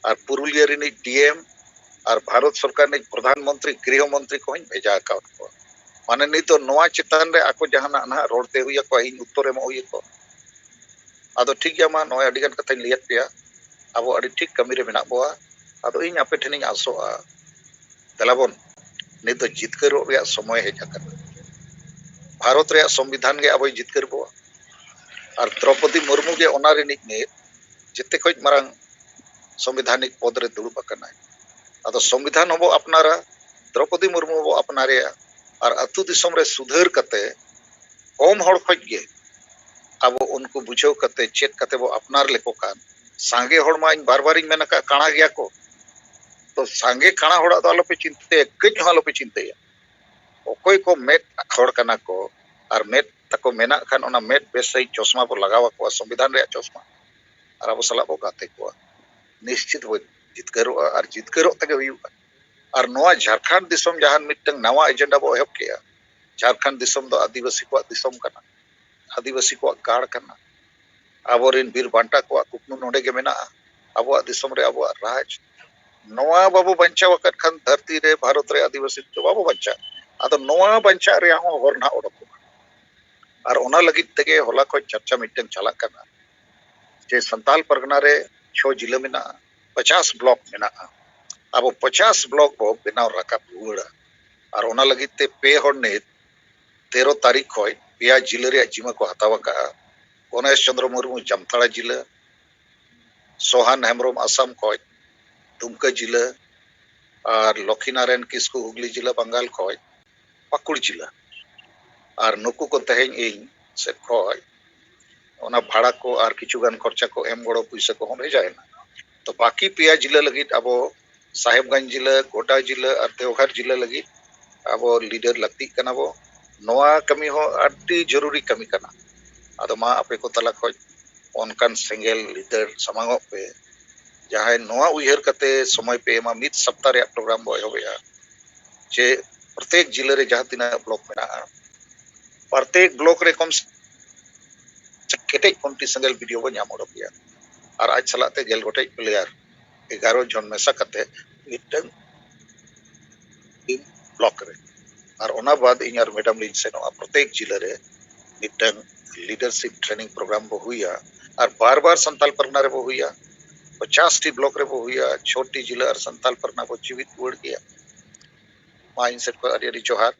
ᱟᱨ ᱯᱩᱨᱩᱞᱤᱭᱟᱹ ᱨᱤᱱᱤᱡ DM ᱟᱨ ᱵᱷᱟᱨᱚᱛ ᱥᱚᱨᱠᱟᱨ ᱨᱤᱱᱤᱡ ᱯᱨᱚᱫᱷᱟᱱ ᱢᱚᱱᱛᱨᱤ, ᱜᱨᱤᱦᱚ ᱢᱚᱱᱛᱨᱤ ᱠᱚᱦᱚᱸᱧ ᱵᱷᱮᱡᱟ ᱟᱠᱟᱫ ᱠᱚᱣᱟ᱾ ᱢᱟᱱᱮ ᱱᱤᱛ ᱫᱚ ᱱᱚᱣᱟ ᱪᱮᱛᱟᱱ ᱨᱮ ᱟᱠᱚ ᱡᱟᱦᱟᱱᱟᱜ ᱱᱟᱦᱟᱜ ᱨᱚᱲ ᱛᱮ ᱦᱩᱭ ᱟᱠᱚᱣᱟ, ᱤᱧ ᱩᱛᱛᱚᱨ ᱮᱢᱚᱜ ᱦᱩᱭ ᱟᱠᱚᱣᱟ᱾ ᱟᱫᱚ ᱴᱷᱤᱠ ᱜᱮᱭᱟ, ᱢᱟ ᱱᱚᱜᱼᱚᱭ ᱟᱹᱰᱤ ᱜᱟᱱ ᱠᱟᱛᱷᱟᱧ ᱞᱟᱹᱭᱟᱫ ᱯᱮᱭᱟ, ᱟᱵᱚ ᱟᱹᱰᱤ ᱴᱷᱤᱠ ᱠᱟᱹᱢᱤ ᱨᱮ ᱢᱮᱱᱟᱜ ᱵᱚᱣᱟ᱾ ᱟᱫᱚ ᱤᱧ ᱟᱯᱮ ᱴᱷᱮᱱᱤᱧ ᱟᱥᱚᱜᱼᱟ, ᱫᱮᱞᱟᱵᱚᱱ, ᱱᱤᱛ ᱫᱚ ᱡᱤᱛᱠᱟᱹᱨᱚᱜ ᱨᱮᱭᱟᱜ ᱥᱚᱢᱚᱭ ᱦᱮᱡ ᱟᱠᱟᱱᱟ᱾ ᱵᱷᱟᱨᱚᱛ ᱨᱮᱭᱟᱜ ᱥᱚᱝᱵᱤᱫᱷᱟᱱ ᱜᱮ ᱟᱵᱚᱭ ᱡᱤᱛᱠᱟᱹᱨ ᱵᱚᱣᱟ, ᱟᱨ ᱫᱨᱚᱯᱚᱫᱤ ᱢᱩᱨᱢᱩ ᱜᱮ ᱚᱱᱟ ᱨᱤᱱᱤᱡ ᱢᱤᱫ ᱡᱮᱛᱮ ᱠᱷᱚᱱ ᱢᱟᱨᱟᱝ ᱥᱚᱝᱵᱤᱫᱷᱟᱱᱤᱠ ᱯᱚᱫ ᱨᱮ ᱫᱩᱲᱩᱵ ᱟᱠᱟᱱᱟᱭ᱾ ᱟᱫᱚ ᱥᱚᱝᱵᱤᱫᱷᱟᱱ ᱦᱚᱸᱵᱚ ᱟᱯᱱᱟᱨᱟ, ᱫᱨᱚᱯᱚᱫᱤ ᱢᱩᱨᱢᱩ ᱦᱚᱸᱵᱚ ᱟᱯᱱᱟᱨᱮᱭᱟ, ᱟᱨ ᱟᱹᱛᱩ ᱫᱤᱥᱚᱢ ᱨᱮ ᱥᱩᱫᱷᱟᱹᱨ ᱠᱟᱛᱮ ᱠᱚᱢ ᱦᱚᱲ ᱠᱷᱚᱱ ᱜᱮ ᱟᱵᱚ ᱩᱱᱠᱩ ᱵᱩᱡᱷᱟᱹᱣ ᱠᱟᱛᱮ ᱪᱮᱫ ᱠᱟᱛᱮ ᱵᱚ ᱟᱯᱱᱟᱨ ᱞᱮᱠᱚ ᱠᱷᱟᱱ, ᱥᱟᱸᱜᱮ ᱦᱚᱲ ᱢᱟ ᱤᱧ ᱵᱟᱨ ᱵᱟᱨᱤᱧ ᱢᱮᱱ ᱟᱠᱟᱫ, ᱠᱟᱬᱟ ᱜᱮᱭᱟ ᱠᱚ᱾ ᱛᱚ ᱥᱟᱸᱜᱮ ᱠᱟᱬᱟ ᱦᱚᱲᱟᱜ ᱫᱚ ᱟᱞᱚᱯᱮ ᱪᱤᱱᱛᱟᱹᱭᱟ, ᱠᱟᱹᱡ ᱦᱚᱸ ᱟᱞᱚᱯᱮ ᱪᱤᱱᱛᱟᱹᱭᱟ᱾ ᱚᱠᱚᱭ ᱠᱚ ᱢᱮᱫ ᱦᱚᱲ ᱠᱟᱱᱟ ᱠᱚ ᱟᱨ ᱢᱮᱫ ᱛᱟᱠᱚ ᱢᱮᱱᱟᱜ ᱠᱷᱟᱱ, ᱚᱱᱟ ᱢᱮᱫ ᱵᱮᱥ ᱥᱟᱺᱦᱤᱡ ᱪᱚᱥᱢᱟ ᱵᱚ ᱞᱟᱜᱟᱣ ᱟᱠᱚᱣᱟ, ᱥᱚᱝᱵᱤᱫᱷᱟᱱ ᱨᱮᱭᱟᱜ ᱪᱚᱥᱢᱟ, ᱟᱨ ᱟᱵᱚ ᱥᱟᱞᱟᱜ ᱵᱚ ᱜᱟᱛᱮ ᱠᱚᱣᱟ, ᱱᱤᱥᱪᱤᱛ ᱵᱚ ᱡᱤᱛᱠᱟᱹᱨᱚᱜᱼᱟ ᱟᱨ ᱡᱤᱛᱠᱟᱹᱨᱚᱜ ᱛᱮᱜᱮ ᱦᱩᱭᱩᱜᱼᱟ᱾ ᱟᱨ ᱱᱚᱣᱟ ᱡᱷᱟᱲᱠᱷᱚᱸᱰ ᱫᱤᱥᱚᱢ ᱡᱟᱦᱟᱱ ᱢᱤᱫᱴᱟᱝ ᱱᱟᱣᱟ ᱮᱡᱮᱱᱰᱟ ᱵᱚ ᱮᱦᱚᱵ ᱠᱮᱜᱼᱟ, ᱡᱷᱟᱲᱠᱷᱚᱸᱰ ᱫᱤᱥᱚᱢ ᱫᱚ ᱟᱹᱫᱤᱵᱟᱹᱥᱤ ᱠᱚᱣᱟᱜ ᱫᱤᱥᱚᱢ ᱠᱟᱱᱟ, ᱟᱹᱫᱤᱵᱟᱹᱥᱤ ᱠᱚᱣᱟᱜ ᱜᱟᱲ ᱠᱟᱱᱟ᱾ ᱟᱵᱚᱨᱮᱱ ᱵᱤᱨ ᱵᱟᱱᱴᱟ ᱠᱚᱣᱟᱜ ᱠᱩᱠᱢᱩ ᱱᱚᱰᱮ ᱜᱮ ᱢᱮᱱᱟᱜᱼᱟ᱾ ᱟᱵᱚᱣᱟᱜ ᱫᱤᱥᱚᱢ ᱨᱮ ᱟᱵᱚᱣᱟᱜ ᱨᱟᱡᱽ, ᱱᱚᱣᱟ ᱵᱟᱵᱚ ᱵᱟᱧᱪᱟᱣ ᱟᱠᱟᱫ ᱠᱷᱟᱱ ᱫᱷᱟᱹᱨᱛᱤ ᱨᱮ, ᱵᱷᱟᱨᱚᱛ ᱨᱮ ᱟᱹᱫᱤᱵᱟᱹᱥᱤ ᱫᱚ ᱵᱟᱵᱚ ᱵᱟᱧᱪᱟᱜᱼᱟ᱾ ᱟᱫᱚ ᱱᱚᱣᱟ ᱵᱟᱧᱪᱟᱜ ᱨᱮᱭᱟᱜ ᱦᱚᱸ ᱦᱚᱨ ᱱᱟᱦᱟᱜ ᱚᱰᱚᱠᱚᱜᱼᱟ᱾ ᱟᱨ ᱚᱱᱟ ᱞᱟᱹᱜᱤᱫ ᱛᱮᱜᱮ ᱦᱚᱞᱟ ᱠᱷᱚᱱ ᱪᱟᱨᱪᱟ ᱢᱤᱫᱴᱟᱝ ᱪᱟᱞᱟᱜ ᱠᱟᱱᱟ ᱡᱮ ᱥᱟᱱᱛᱟᱞ ᱯᱟᱨᱜᱟᱱᱟ ᱨᱮ ᱪᱷᱚ ᱡᱤᱞᱟᱹ ᱢᱮᱱᱟᱜᱼᱟ, ᱯᱚᱪᱟᱥ ᱵᱞᱚᱠ ᱢᱮᱱᱟᱜᱼᱟ᱾ ᱟᱵᱚ ᱯᱚᱪᱟᱥ ᱵᱞᱚᱠ ᱵᱚ ᱵᱮᱱᱟᱣ ᱨᱟᱠᱟᱵ ᱨᱩᱣᱟᱹᱲᱟ᱾ ᱟᱨ ᱚᱱᱟ ᱞᱟᱹᱜᱤᱫ ᱛᱮ ᱯᱮ ᱦᱚᱲ ᱱᱤᱛ ᱛᱮᱨᱚ ᱛᱟᱹᱨᱤᱠᱷ ᱠᱷᱚᱱ ᱯᱮᱭᱟ ᱡᱤᱞᱟᱹ ᱨᱮᱭᱟᱜ ᱡᱤᱢᱟᱹ ᱠᱚ ᱦᱟᱛᱟᱣ ᱟᱠᱟᱫᱼᱟ᱾ ᱜᱚᱱᱮᱥ ᱪᱚᱸᱫᱽᱨᱚ ᱢᱩᱨᱢᱩ ᱡᱟᱢᱛᱟᱲᱟ ᱡᱤᱞᱟᱹ, ᱥᱳᱦᱟᱱ ᱦᱮᱢᱵᱨᱚᱢ ᱟᱥᱟᱢ ᱠᱷᱚᱱ ᱫᱩᱢᱠᱟᱹ ᱡᱤᱞᱟᱹ, ᱟᱨ ᱞᱚᱠᱷᱤᱱᱟᱨᱟᱭᱚᱱ ᱠᱤᱥᱠᱩ ᱦᱩᱜᱽᱞᱤ ᱡᱤᱞᱟᱹ ᱵᱟᱝᱜᱟᱞ ᱠᱷᱚᱱ ᱯᱟᱹᱠᱩᱲ ᱡᱤᱞᱟᱹ᱾ ᱟᱨ ᱱᱩᱠᱩ ᱠᱚ ᱛᱮᱦᱮᱧ ᱤᱧ ᱥᱮᱫ ᱠᱷᱚᱱ ᱚᱱᱟ ᱵᱷᱟᱲᱟ ᱠᱚ ᱟᱨ ᱠᱤᱪᱷᱩ ᱜᱟᱱ ᱠᱷᱚᱨᱪᱟ ᱠᱚ ᱮᱢ ᱜᱚᱲᱚ ᱯᱩᱭᱥᱟᱹ ᱠᱚᱦᱚᱸ ᱵᱷᱮᱡᱟᱭᱮᱱᱟ᱾ ᱛᱚ ᱵᱟᱹᱠᱤ ᱯᱮᱭᱟ ᱡᱤᱞᱟᱹ ᱞᱟᱹᱜᱤᱫ ᱟᱵᱚ ᱥᱟᱦᱮᱵᱽᱜᱚᱸᱡᱽ ᱡᱤᱞᱟᱹ, ᱜᱳᱰᱰᱟ ᱡᱤᱞᱟᱹ ᱟᱨ ᱫᱮᱣᱜᱷᱚᱨ ᱡᱤᱞᱟᱹ ᱞᱟᱹᱜᱤᱫ ᱟᱵᱚ ᱞᱤᱰᱟᱨ ᱞᱟᱹᱠᱛᱤᱜ ᱠᱟᱱᱟ ᱵᱚ᱾ ᱱᱚᱣᱟ ᱠᱟᱹᱢᱤ ᱦᱚᱸ ᱟᱹᱰᱤ ᱡᱚᱨᱩᱨᱤ ᱠᱟᱹᱢᱤ ᱠᱟᱱᱟ᱾ ᱟᱫᱚ ᱢᱟ ᱟᱯᱮ ᱠᱚ ᱛᱟᱞᱟ ᱠᱷᱚᱱ ᱚᱱᱠᱟᱱ ᱥᱮᱸᱜᱮᱞ ᱞᱤᱫᱟᱹᱲ ᱥᱟᱢᱟᱝᱚᱜ ᱯᱮ, ᱡᱟᱦᱟᱸᱭ ᱱᱚᱣᱟ ᱩᱭᱦᱟᱹᱨ ᱠᱟᱛᱮ ᱥᱚᱢᱚᱭ ᱯᱮ ᱮᱢᱟ, ᱢᱤᱫ ᱥᱚᱯᱛᱟ ᱨᱮᱭᱟᱜ ᱯᱨᱳᱜᱨᱟᱢ ᱵᱚ ᱮᱦᱚᱵᱮᱜᱼᱟ, ᱡᱮ ᱯᱨᱚᱛᱮᱠ ᱡᱤᱞᱟᱹ ᱨᱮ ᱡᱟᱦᱟᱸ ᱛᱤᱱᱟᱹᱜ ᱵᱞᱚᱠ ᱢᱮᱱᱟᱜᱼᱟ, ᱯᱨᱚᱛᱮᱠ ᱵᱞᱚᱠ ᱨᱮ ᱠᱚᱢ ᱥᱮ ᱠᱮᱴᱮᱡ ᱠᱚᱢᱤᱴᱤ ᱥᱮᱸᱜᱮᱞ ᱵᱤᱰᱤᱭᱳ ᱵᱚ ᱧᱟᱢ ᱚᱰᱚᱠᱮᱜᱼᱟ᱾ ᱟᱨ ᱟᱡ ᱥᱟᱞᱟᱜ ᱛᱮ ᱜᱮᱞ ᱜᱚᱴᱮᱡ ᱯᱞᱮᱭᱟᱨ, ᱮᱜᱟᱨᱚ ᱡᱚᱱ ᱢᱮᱥᱟ ᱠᱟᱛᱮ ᱢᱤᱫᱴᱟᱝ ᱵᱞᱚᱠ ᱨᱮ᱾ ᱟᱨ ᱚᱱᱟ ᱵᱟᱫ ᱤᱧ ᱟᱨ ᱢᱮᱰᱟᱢ ᱞᱤᱧ ᱥᱮᱱᱚᱜᱼᱟ, ᱯᱨᱚᱛᱮᱠ ᱡᱤᱞᱟᱹ ᱨᱮ ᱢᱤᱫᱴᱟᱝ ᱞᱤᱰᱟᱨᱥᱤᱯ ᱴᱨᱮᱱᱤᱝ ᱯᱨᱳᱜᱨᱟᱢ ᱵᱚ ᱦᱩᱭᱟ᱾ ᱟᱨ ᱵᱟᱨ ᱵᱟᱨ ᱥᱟᱱᱛᱟᱞ ᱯᱟᱨᱜᱟᱱᱟ ᱨᱮᱵᱚ ᱦᱩᱭᱟ, ᱯᱚᱪᱟᱥ ᱴᱤ ᱵᱞᱚᱠ ᱨᱮᱵᱚ ᱦᱩᱭᱟ, ᱪᱷᱚ ᱴᱤ ᱡᱤᱞᱟᱹ ᱟᱨ ᱥᱟᱱᱛᱟᱞ ᱯᱟᱨᱜᱟᱱᱟ ᱵᱚ ᱡᱤᱣᱤᱫ ᱨᱩᱣᱟᱹᱲ ᱜᱮᱭᱟ᱾ ᱢᱟ ᱤᱧ ᱥᱮᱫ ᱠᱷᱚᱱ ᱟᱹᱰᱤ ᱟᱹᱰᱤ ᱡᱚᱦᱟᱨ᱾